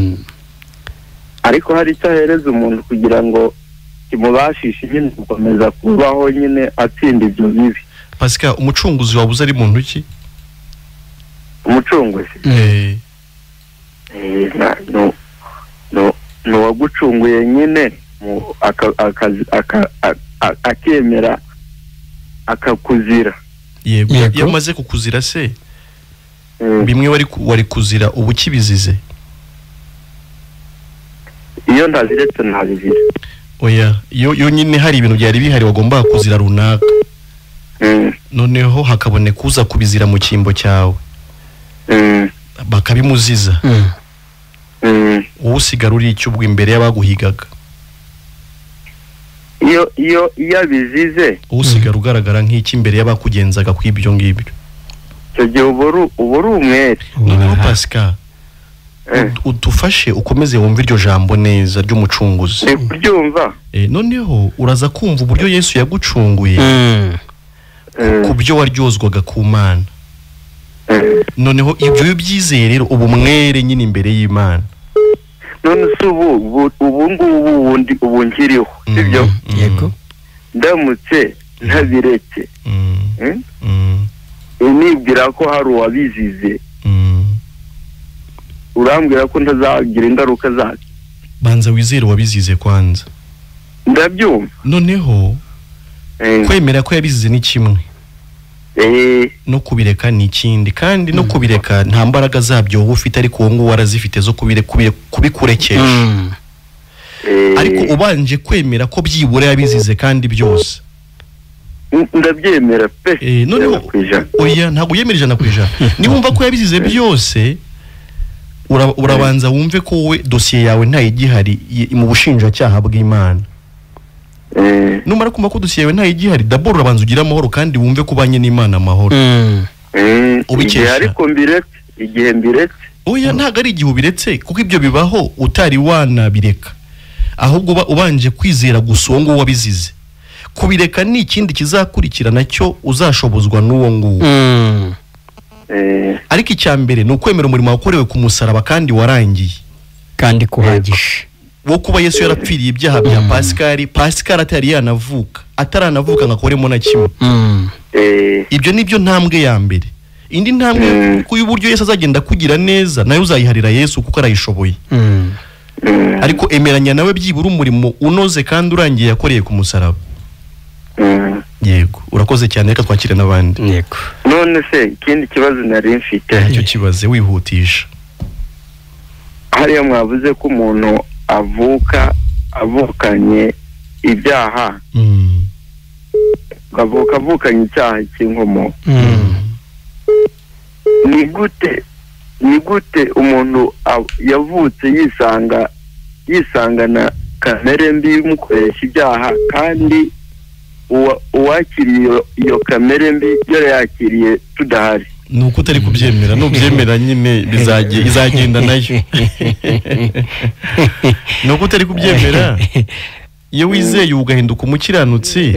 Ariko hari icyo ahereza umuntu kugira ngo kimubashishe nyine gukomeza kubaho nyine atsinda ibyo bibi. Pascal, umucunguzi wabuze ari muntu ki? Umucunguzi? No wagucunguye nyine akemera akakuzira. Yego. Iyo amaze kukuzira se bimwe wari kuzira ubu kibizize? Iyo ntaziretse ntabizira. Oya, iyo nyine hari ibintu byari bihari wagomba kuzira runaka. Noneho hakaboneka uza kubizira mu cyimbo cyawe. Bakabimuziza. Wowe usigara uri icyo ubwo imbere y'abaguhigaga. Iyo abizize usigara ugaragara nk'iki imbere y'abakugenzaga ku ibyo ngibyo. Icyo gihe uba uri umwere. Noneho Pascal, udufashe ukomeze wumve iryo jambo neza ry'umucunguzi. Ndi kuryumva. Noneho uraza kumva uburyo Yesu yagucunguye ku byo waryozwaga ku Mana. Noneho ibyo ubyizeye rero ubu mwere nyine imbere y'Imana. None se ubu ngubu ubu nkiriho sibyo? Yego. Ndamutse ntabiretse nibwira ko hari uwabizize, urambwira ko ntazagira ingaruka zabyo. Banza wizere uwabizize kwanza. Ndabyumva. Noneho kwemera ko yabizize ni kimwe, no kubireka ni ikindi. Kandi no kubireka nta mbaraga zabyo wowe ufite ariko uwo nguwo warazifite zo kubikurekesha. Ariko ubanje kwemera ko byibura yabizize kandi byose. Ndabyemera pe. Noneho oya ntabwo uyemera 100%. Niba wumva ko yabizize byose urabanza wumve ko wowe dosiye yawe ntayigihari mu bushinjacyaha bw'Imana. Numara kumva ko dosiye yawe ntayigihari daboro urabanza ugira amahoro kandi wumve ko ubanye n'Imana amahoro. Ubikesha. Ariko mbiretse igihe mbiretse. Oya ntabwo ari igihe ubiretse kuko ibyo bibaho utari wanabireka. Ahubwo ubanje kwizera gusa uwo nguwo wabizize. Kubireka ni ikindi kizakurikira nacyo uzashobozwa n'uwo nguwo. Ariko icya mbere ni ukwemera umurimo wakorewe ku musaraba kandi warangiye kandi kuhagije. Wo kuba Yesu yarapfiriye ibyaha bya Pascal, Pascal atari yanavuka, ataranavuka ngo akoremo na kimwe. Ibyo nibyo ntambwe ya mbere. Indi ntambwe ku y'uburyo Yesu azagenda kugira neza nayo uzayiharira Yesu kuko arayishoboye. Ariko emeranya nawe byibura umurimo unoze kandi urangiye yakoreye ku musaraba. Yego, urakoze cyane, reka twakire n'abandi. Yego. None se ikindi kibazo nari mfite, icyo kibaze wihutisha. Hariya mwavuze ko umuntu avuka avukanye ibyaha, avuka avukanye icyaha cy'inkomoko. Ni gute umuntu yavutse yisangana kamere mbi imukoresha ibyaha, kandi uwakiriye iyo kamere mbi yarayakiriye tudahari? Ni uko utari kubyemera, nubyemera nyine izagenda nayo. Ni uko utari kubyemera. Iyo wizeye ugahinduka umukiranutsi,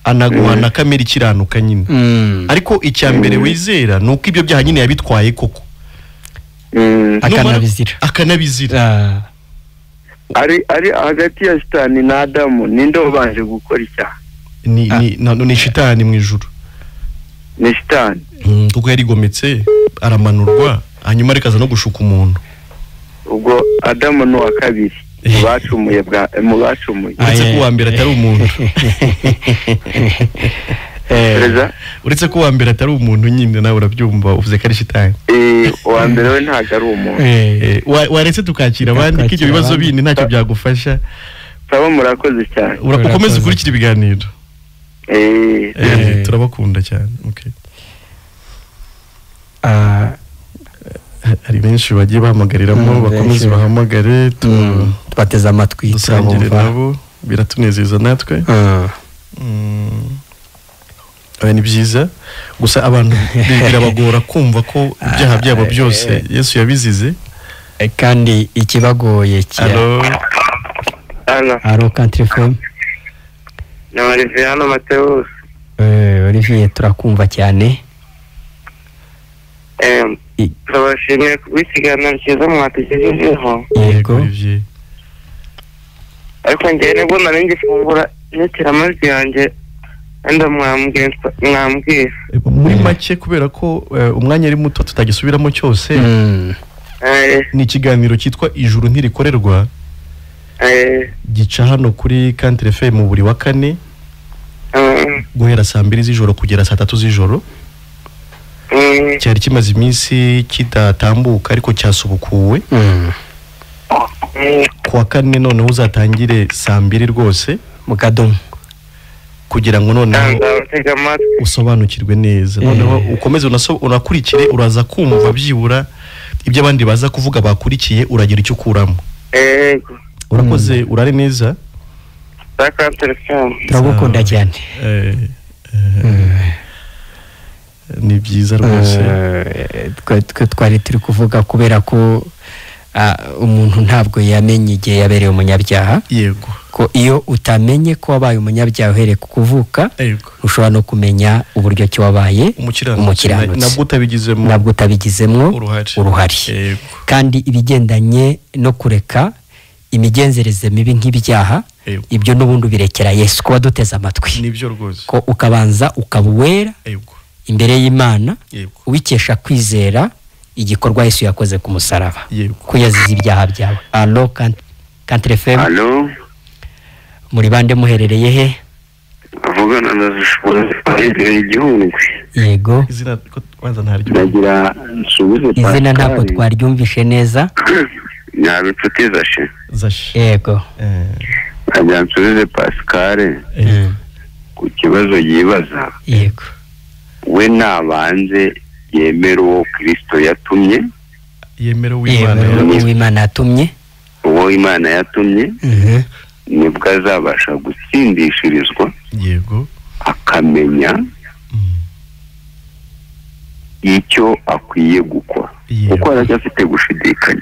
anaguha na kamere ikiranuka nyine. Ariko icya mbere wizera ni uko ibyo byaha nyine yabitwaye koko, akanabizira. Ari hagati ya Shitani na Adamu, ninde wabanje gukora icyaha? Ni Shitani mu ijuru. Ni Shitani kuko yarigometse aramanurwa, hanyuma arikaza no gushuka umuntu. Ubwo Adamu ni uwa kabiri mu bacumuye, uretse ko uwa mbere atari umuntu. Uretse ko uwa mbere atari umuntu nyine, nawe urabyumva, uvuze ko ari Shitani. Uwa mbere we ntabwo ari umuntu. Waretse tukakira abandi, ko ibyo bibazo bindi ntacyo byagufasha. Saba, murakoze cyane. Ukomeze ukurikira ibiganiro. Turabakunda cyane. Hari benshi bagiye bahamagariramo, bakomeze bahamagare, tubateze amatwi, dusangire nabo, biratunezeza natwe. Ni byiza gusa abantu birabagora kumva ko ibyaha byabo byose Yesu yabizize, kandi ikibagoye Alo Country FM. Ni Olivier hano Mateus. Olivier, turakumva cyane. Turabashimiye kubw'ikiganiro cyiza mwatugejejeho. Yego. Ariko njyewe nibwo nari ngifungura inyakiramajwi yanjye, wenda mwambwira muri make, kubera ko umwanya ari muto tutagisubiramo cyose. Ni ikiganiro cyitwa Ijuru Ntirikorerwa, gica hano kuri Country FM buri wa kane guhera saa 2 z'ijoro kugera saa 3 z'ijoro. Cyari kimaze iminsi kidatambuka, ariko cyasubukuwe kuwa kane. Noneho uzatangire saa 2 rwose mu kadomo, kugira ngo noneho usobanukirwe neza. Noneho ukomeze unakurikire, uraza kumva byibura ibyo abandi baza kuvuga bakurikiye, uragira icyo ukuramo. Urakoze, urare neza. Turagukunda cyane. Ni byiza rwose. Twari turi kuvuga kubera ko umuntu ntabwo yamenye igihe yabereye umunyabyaha. Yego. Ko iyo utamenye ko wabaye umunyabyaha uhereye ku kuvuka, ushobora no kumenya uburyo ki wabaye umukiranutsi, nabwo utabigizemo uruhare. Kandi ibigendanye no kureka imigenzereze mibi nk'ibyaha, ibyo n'ubundi birekera Yesu kuba duteze amatwi. Nibyo rwose. Ko ukabanza ukaba uwera imbere y'Imana, ubikesha kwizera igikorwa Yesu yakoze ku musaraba, ko yazize ibyaha byawe. Allo Country FM. Allo, muri bande, muherereye he? Avugana na Igihungwe. Yego. Izina kwanza ntaryo. Ndagira nsubize. Izina ntabwo twaryumvishe neza. Nyaba inshuti Zashe. Yego. Ndagira nsubize Pascal ku kibazo yibaza. Yego. We nabanze yemera uwo Kristo yatumye, yemera uw'Imana yatumye, uwo Imana yatumye, nibwo azabasha gutsindishirizwa. Yego. Akamenya icyo akwiye gukora, kuko aracyafite gushidikanya.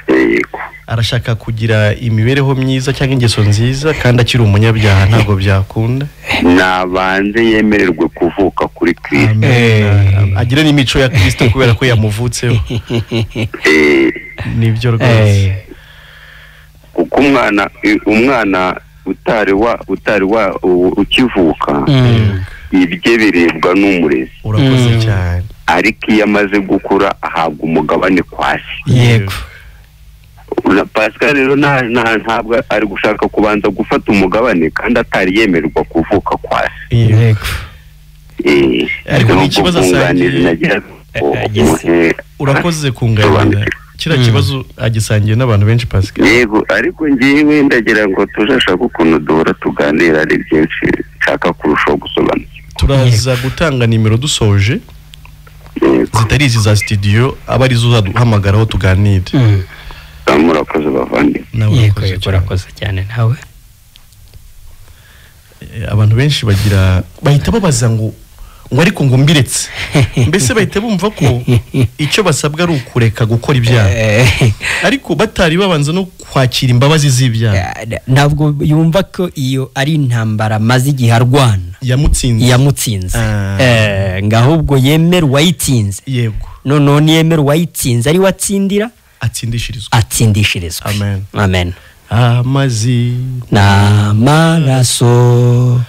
Yego. Arashaka kugira imibereho myiza cyangwa ingeso nziza, kandi akiri umunyabyaha ntabwo byakunda. Nabanze yemererwe kuvuka kuri Kristo, agire n'imico ya Kristo kubera ko yamuvutseho. Nibyo rwose. Kuko umwana utari wa ukivuka, ibye birebwa n'umurezi. Urakoze cyane. Ariko iyo amaze gukura ahabwa umugabane kwa se. Yego. Pascal rero ntabwo ari gushaka kubanza gufata umugabane kandi atari yemererwa kuvuka kwa se. Yego. Ariko ni ikibazo asangiye, urakoze kunganira kiriya kibazo agisangiye n'abantu benshi Pascal. Yego, ariko ngewe ndagira ngo tuzashaka ukuntu duhora tuganira, ari byinshi nshaka kurushaho gusobanukirwa. Turaza gutanga nimero dusoje zitari izi za studio, aba arizo uzaduhamagaraho tuganire. Murakoze bavandimwe. Yego, urakoze cyane nawe. Abantu benshi bagira bahita babaza ngo ariko ngo mbiretse, mbese bahita bumva ko icyo basabwa ari ukureka gukora ibyaha, ariko batari babanza no kwakira imbabazi z'ibyaha. Ntabwo yumva ko iyo ari intambara maze igihe arwana yamutsinze, ngo ahubwo yemere uwayitsinze. Yego, noneho niyemere uwayitsinze ari we atsindira, atsindishirizwa. Amen, amen. Amazi n'amaraso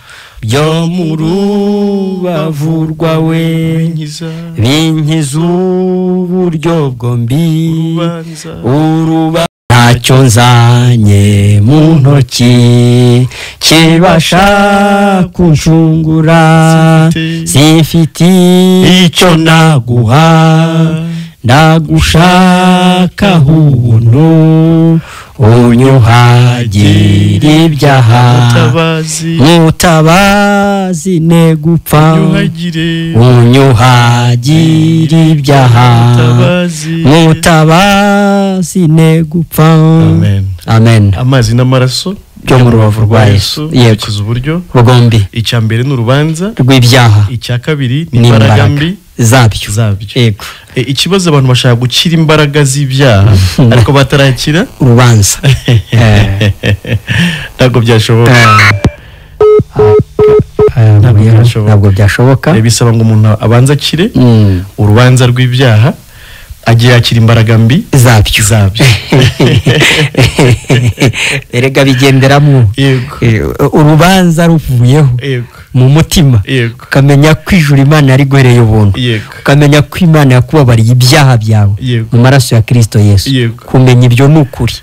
byo mu rubavu rwawe binkiza uburyo bwombi, ntacyo nzanye mu ntoki kibasha kunshungura, simfite icyo naguha, ndagushaka ubuntu, unyuhagira ibyaha, mutabazi ne gupfa, unyuhagira ibyaha, mutabazi ne gupfa. Amen, amen. Amazi n'amaraso byo mu rubavu rwa Yesu bikiza uburyo bwombi. Icya mbere ni urubanza rw'ibyaha, icya kabiri ni imbaraga mbi zabyo. Yego. Ikibazo abantu bashaka gukira imbaraga z'ibyaha ariko batarakira urubanza. Ntabwo byashoboka. Ntabwo byashoboka. Bisaba ngo umuntu abanze akire urubanza rw'ibyaha, agiye yakira imbaraga mbi zabyo. Erega bigenderamo. Urubanza ruvuyeho mu mutima, ukamenya ko ijuru Imana yari guhereye ubuntu, ukamenya ko Imana yakubabariye ibyaha byawe mu maraso ya Kristo Yesu. Kumenya ibyo ni ukuri,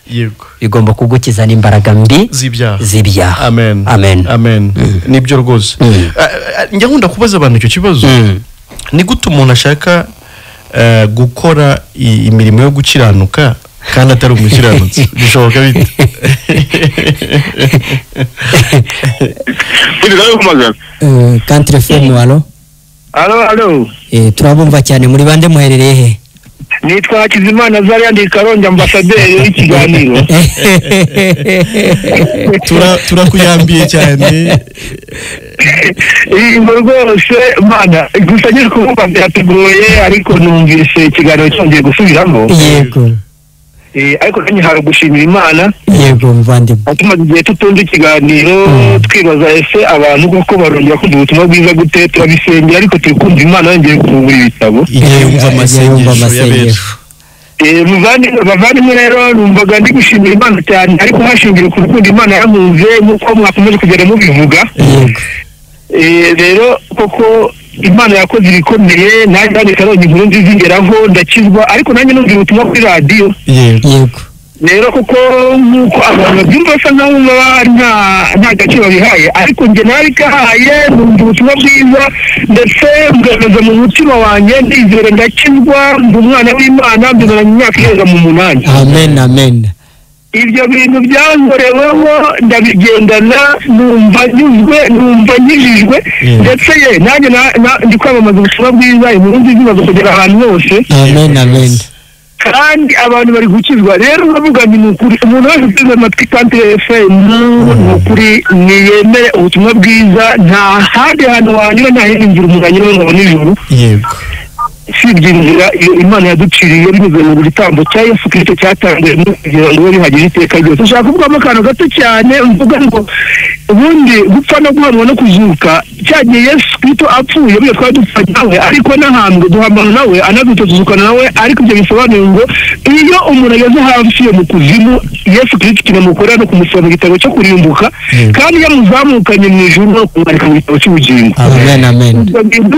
bigomba kugukiza n'imbaraga mbi z'ibyaha. Amen, amen, amen. Nibyo rwose. Njya nkunda kubaza abantu icyo kibazo, ni gute umuntu ashaka gukora imirimo yo gukiranuka kandi atari umukiranutsi? Bishoboka bite? Country FM, alo alo. Turabumva cyane. Muri bande, muherereye he? Nitwa Hakizimana Zaria, ndi Karongi, ambasaderi w'ikiganiro. Turakuyambiye cyane. Ingo rwose mana, gusa nyiri kumva byatugoye, ariko numvise ikiganiro cyongeye gusubiramo. Yego. Ariko nanjye hari gushimira Imana. Yego muvandimwe. Tumaze igihe tutumva ikiganiro, twibaza ese abantu koko barongera kumva ubutumwa bwiza gute? Turabisengera ariko turi kumva Imana yongeye kufungura ibitabo. Igihe yumva amasengesho. Bavandimwe rero numvaga ndi gushimira Imana cyane, ariko hashingiwe ku rukundo Imana yamunze nk'uko mwakomeje kugenda mubivuga. Rero koko Imana yakoze ibikomeye, nanjye Karongi inkuru nziza ingeraho ndakizwa, ariko nanjye numva ubutumwa kuri radiyo. Yego. Rero kuko nk'uko abantu babyumva basa nkaho nta gaciro babihaye, ariko njye narabikahaye, numva ubutumwa bwiza ndetse mbwemeza mu mutima wanjye, ndizera ndakizwa, mba umwana w'Imana, mbimaranye imyaka irenga mu 8. Amen, amen. Ibyo bintu byankoreweho ndabigendana, numva nyuzwe, numva nkijijwe, ndetse ye nanjye ndi kwamamaza ubutumwa bwiza, inkuru nziza imaze kugera ahantu hose. Amen, amen. Kandi abantu bari gukizwa. Rero uravuga ni ukuri, umuntu wese uteze amatwi Country FM ni ukuri niyemere ubutumwa bwiza, nta handi hantu wanyura, nta yindi nzira umuntu anyura ngo abone ijuru. Yego. Usibye inzira Imana yaduciriye binyuze mu gitambo cya Yesu Kristo cyatanzwe kugira ngo bihagije iteka ryose. Ushaka kuvugamo akantu gato cyane, mvuga ngo ubundi gupfa no guhanwa no kuzuka, cyagiye Yesu Kristo apfuye buriya twari dupfanye nawe, ariko n'ahambwe duhambana nawe, anazutse tuzukana nawe. Ariko ibyo bisobanuye ngo iyo umuntu ageze hafi yo mu kuzimu, Yesu Kristo kinamukorera no kumusaba mu gitabo cyo kurimbuka, kandi iyo amuzamukanye mu ijuru no kumwandika mu gitabo cy'ubugingo. Amen, amen.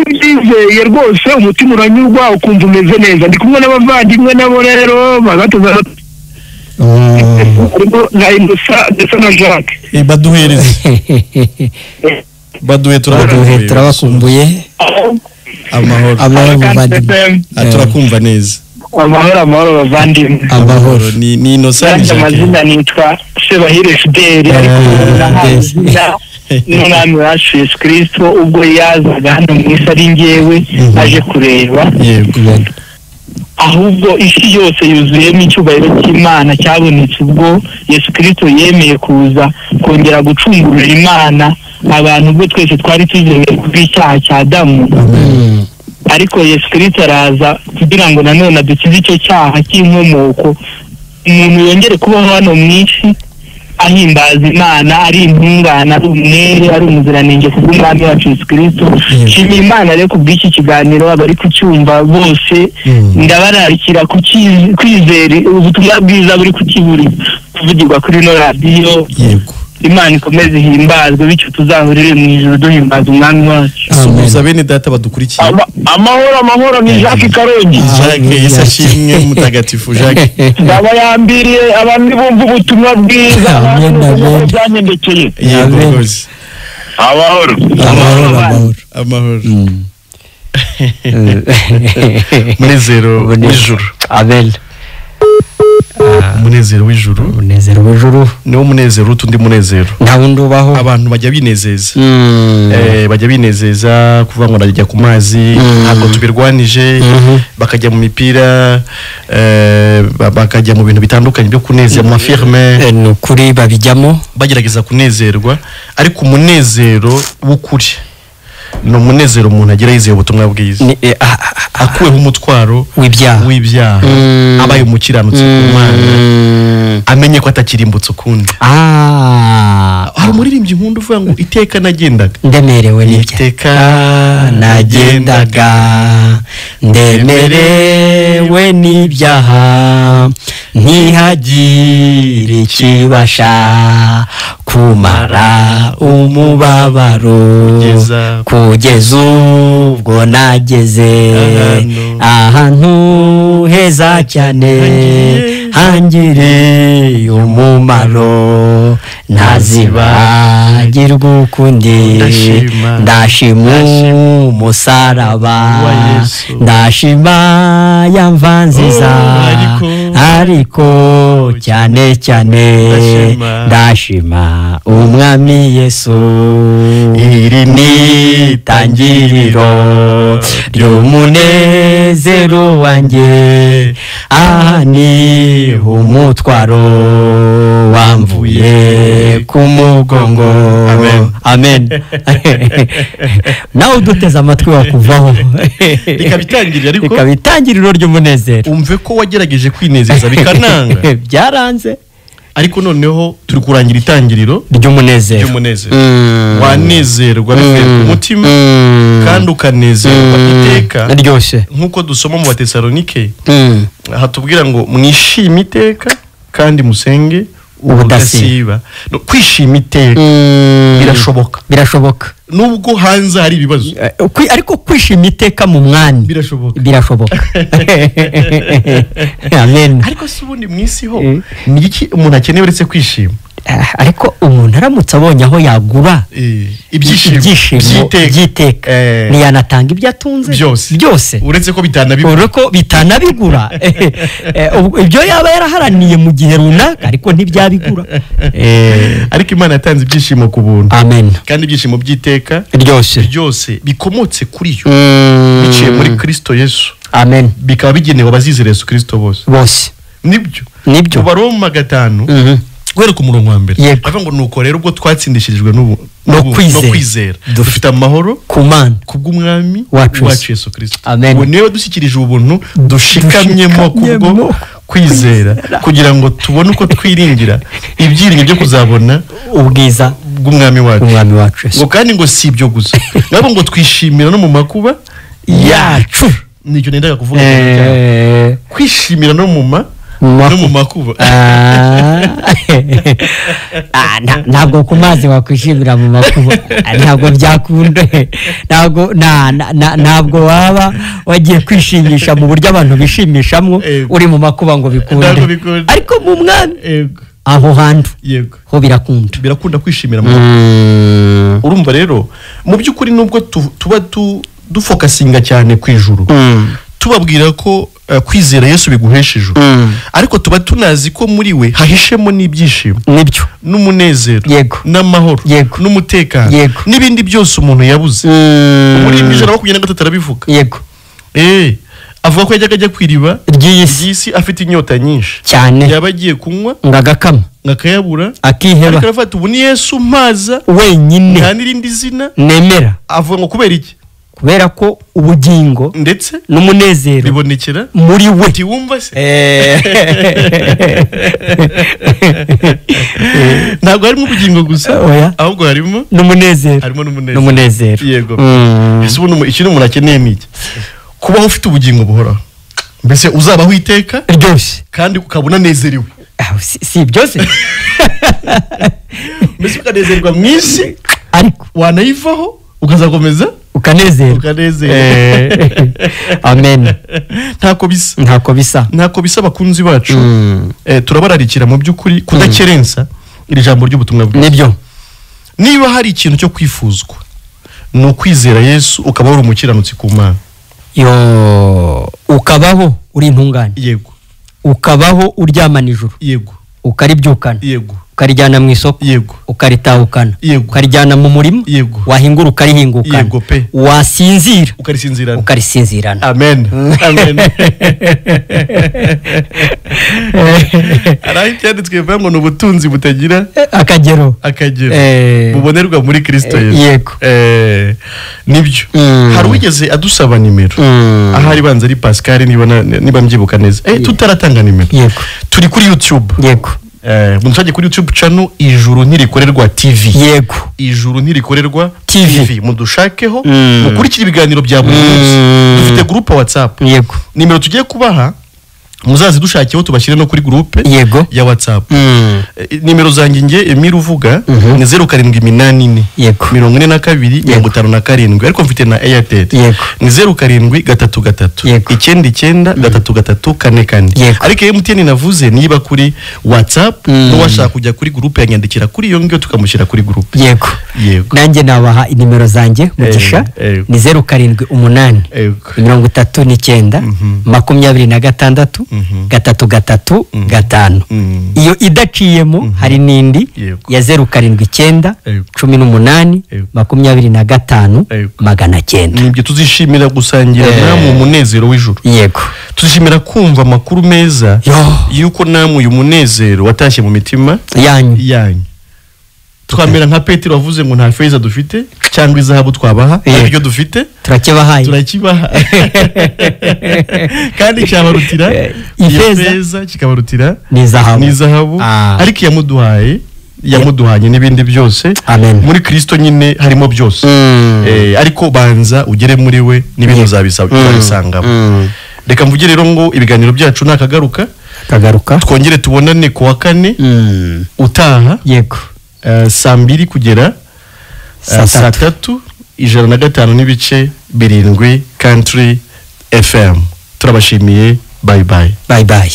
Byizeye rwose, umutima uranyurwa, ukumva umeze neza. Ndi kumwe n'abavandimwe nabo rero bagatoza. Harimo na Innocent ndetse na Jacques. Baduhereze. Baduhe, turabakumbuye. Amahoro. Amahoro muvandimwe. Turakumva neza. Amahoro, amahoro bavandimwe. Amahoro. Ni Innocent Jacques. Amazina nitwa Sebahire Fideli, ariko n'umwami wacu Yesu Kristo ubwo yazaga hano mu isi ari njyewe aje kureba. Yego. Ahubwo isi yose yuzuyemo icyubahiro cy'Imana cyabonetse ubwo Yesu Kristo yemeye kuza kongera gucungurira Imana abantu, ubwo twese twari tuzeye kubw'icyaha cya Adamu. Ariko Yesu Kristo araza kugira ngo nanone adukize icyo cyaha cy'inkomoko, umuntu yongere kubaho hano mu isi ahimbaza Imana, ari intungane, ari umwere, ari umuziranenge kubw'umwami wacu Yesu Kristo. Nshimiye Imana rero kubw'iki kiganiro, abari kucyumva bose ndabararikira kwizera ubutumwa bwiza buri kuvugirwa kuri ino radiyo. Imana ikomeze ihimbazwe, bityo tuzahurire mu ijuru duhimbaza umwami wacu. Suhuza bene data badukurikiye. Amahoro, amahoro, ni Jacques Karongi. Jacques, Yesu ashimwe mutagatifu Jacques. Ndabayambiriye abantu bumva ubutumwa bwiza byangendekeye. Yego rwose. Amahoro. Amahoro, amahoro. Munezero w'ijuru. Amen. Umunezero w'ijuru. Umunezero w'ijuru niwo munezero utundi munezero nta wundi ubaho. Abantu bajya binezeza, bajya binezeza kuvuga ngo ndajya ku mazi, ntabwo tubirwanije, bakajya mu mipira, bakajya mu bintu bitandukanye byo kunezeza mu mafirme, ni ukuri babijyamo bagerageza kunezerwa. Ariko umunezero w'ukuri ni umunezero umuntu agira yizeye ubutumwa bwiza, akuweho umutwaro w'ibyaha, abaye umukiranutsi ku Mana, amenye ko atakirimbutse ukundi. Hari umuririmbyi nkunda uvuga ngo iteka nagendaga ndemerewe n'ibyaha, iteka nagendaga ndemerewe n'ibyaha, ntihagire ikibasha kumara umubabaro, kugeza ubwo nageze ahantu heza cyane hangiriye umumaro, ntazibagirwa ukundi. Ndashima umusaraba, ndashima ya mva nziza, ariko cyane cyane ndashima umwami Yesu. Iri ni itangiriro ry'umunezero wanjye, aha ni umutwaro wamvuye ku mugongo. Amen. Nawe uduteze amatwi wakuvaho. Rikaba itangiriro ry'umunezero. Umve ko wagerageje kwinezeza bikananga, byaranze, ariko noneho turi kurangira itangiriro ry'umunezero. Wanezerwa bivuye ku mutima kandi ukanezerwa iteka ryose, nk'uko dusoma mu Batesalonike hatubwira ngo mwishime iteka kandi musenge ubudasiba. Kwishima iteka birashoboka, birashoboka nubwo hanze hari ibibazo, ariko kwishima iteka mu mwami birashoboka, birashoboka. Amen. Ariko se ubundi mu isi ho ni iki umuntu akeneye uretse kwishima? Ariko umuntu aramutse abonye aho yagura ibyishimo by'iteka, ntiyanatanga ibyo atunze byose, uretse ko bitanabigura ibyo yaba yaraharaniye mu gihe runaka, ariko ntibyabigura. Ariko Imana yatanze ibyishimo ku buntu. Amen. Kandi ibyishimo by'iteka ryose bikomotse kuri yo, biciye muri Kristo Yesu. Amen. Bikaba bigenewe abazizera Yesu Kristo bose. Nibyo. Nibyo. Mu Baroma 5 guhera ku murongo wa mbere avuga ngo nuko rero ubwo twatsindishirijwe no kwizera dufite amahoro ku Mana kubw'umwami wacu Yesu Kristo. Amen. Ubu niwe dushyikirije ubuntu dushikamyemo kubwo kwizera, kugira ngo tubone uko twiringira ibyiringiro byo kuzabona ubwiza bw'umwami wacu. Yesu. Ngo kandi ngo si ibyo gusa, nabo ngo twishimira no mu makuba yacu. Nicyo nendaga kuvuga, kwishimira no mu No mu makuba. Ntabwo ku mazi wakwishimira mu makuba, ntabwo byakunda, ntabwo waba wagiye kwishimisha mu buryo abantu bishimishamo uri mu makuba ngo bikunde, ariko mu mwami aho hantu ho birakunda, birakunda kwishimira mu makuba. Urumva rero mu by'ukuri nubwo tuba dufokasinga cyane ku ijuru, tubabwira ko kwizera Yesu biguhesha ijuru, ariko tuba tunazi ko muri we hahishemo n'ibyishimo, nibyo, n'umunezero, n'amahoro, n'umutekano, n'ibindi byose umuntu yabuze. Muri 123 arabivuga. Yego. Avuga ko yajyaga ajya ku iriba ry'isi afite inyota nyinshi cyane, yaba agiye kunywa ngo agakama akayabura, akiheba, ariko arafata ubu ni Yesu mpaza wenyine, nta n'irindi zina nemera. Avuga ngo kubera iki? Kubera ko ubugingo ndetse n'umunezero bibonekera muri we. Ntiwumva se? Ntabwo harimo ubugingo gusa, ahubwo harimo n'umunezero, harimo n'umunezero. Yego. Ese ubu ikintu umuntu akeneye ni iki? Kubaho ufite ubugingo buhoraho, mbese uzabaho iteka ryose kandi ukaba unanezerewe. Si byose, mbese ukanezerwa mu isi, ariko wanayivaho ukazakomeza ukanezerwa. Amen. Ntako bisa, ntako bisa, ntako bisa. Abakunzi bacu turabararikira mu by'ukuri kudakerensa iri jambo ry'ubutumwa bwiza. Nibyo. Niba hari ikintu cyo kwifuzwa ni ukwizera Yesu ukaba uri umukiranutsi ku Mana. Yo, ukabaho uri intungane. Yego. Ukabaho uryamana ijuru. Yego. Ukaribyukana. Yego. Ukarijyana mu isoko. Yego. Ukaritahukana. Yego. Ukarijyana mu murima. Yego. Wahingura ukarihingukana. Yego pe. Wasinzira ukarisinzirana. Ukarisinzirana. Amen. Amen. Araho icyanditswe bivuga ngo ni ubutunzi butagira akagero, akagero bubonerwa muri Kristo Yesu. Yego. Nibyo. Hari uwigeze adusaba nimero, ahari banza ari Pascal niba mbyibuka neza. Tutaratanga nimero. Yego. Turi kuri YouTube. Yego. Munsajye kuri YouTube channel Ijuru Ntirikorerwa TV. Yego. Ijuru Ntirikorerwa TV. Mudushakeho, mukurikire ibiganiro bya buri munsi. Dufite groupe WhatsApp. Yego. Nimero tugiye kubaha muzazi dushakiyeho tubashyire no kuri groupe Yego. ya WhatsApp. Nimero zanjye nge Emile uvuga ni 0784 Yego. 42 57, ariko mfite na Airtel. Yego. Ni 0733 99 33 44. Ariko MTN navuze niba kuri WhatsApp n'uwashaka kujya kuri groupe yanyandikira kuri iyo ngiyo tukamushyira kuri groupe. Yego. Yego. Nanjye nabaha inimero zanjye Mugisha ni 078 39 26 3 3 5. Iyo idaciyemo hari n'indi ya 079 18 25 900. Nibyo tuzishimira gusangira namwe umunezero w'ijuru. Yego. Tuzishimira kumva amakuru meza yuko namwe uyu munezero watashye mu mitima yanyu. Twamera nka Petero wavuze ngo nta feza dufite cyangwa izahabu twabaha, ariko ibyo dufite turakibahaye, turakibaha. Kandi cyabarutira ifeza, kikabarutira n'izahabu, ariko yamuduhaye, yamuduhanye n'ibindi byose. Amen. Muri Kristo nyine harimo byose. Ariko banza ugere muri we n'ibintu uzabisangamo. Reka mvuge rero ngo ibiganiro byacu nakagaruka, twongere tubonane ku wa kane utaha. Yego. Saa 2 kugera saa 3, 105.7 Country FM. Turabashimiye. Bye bye. Bye bye.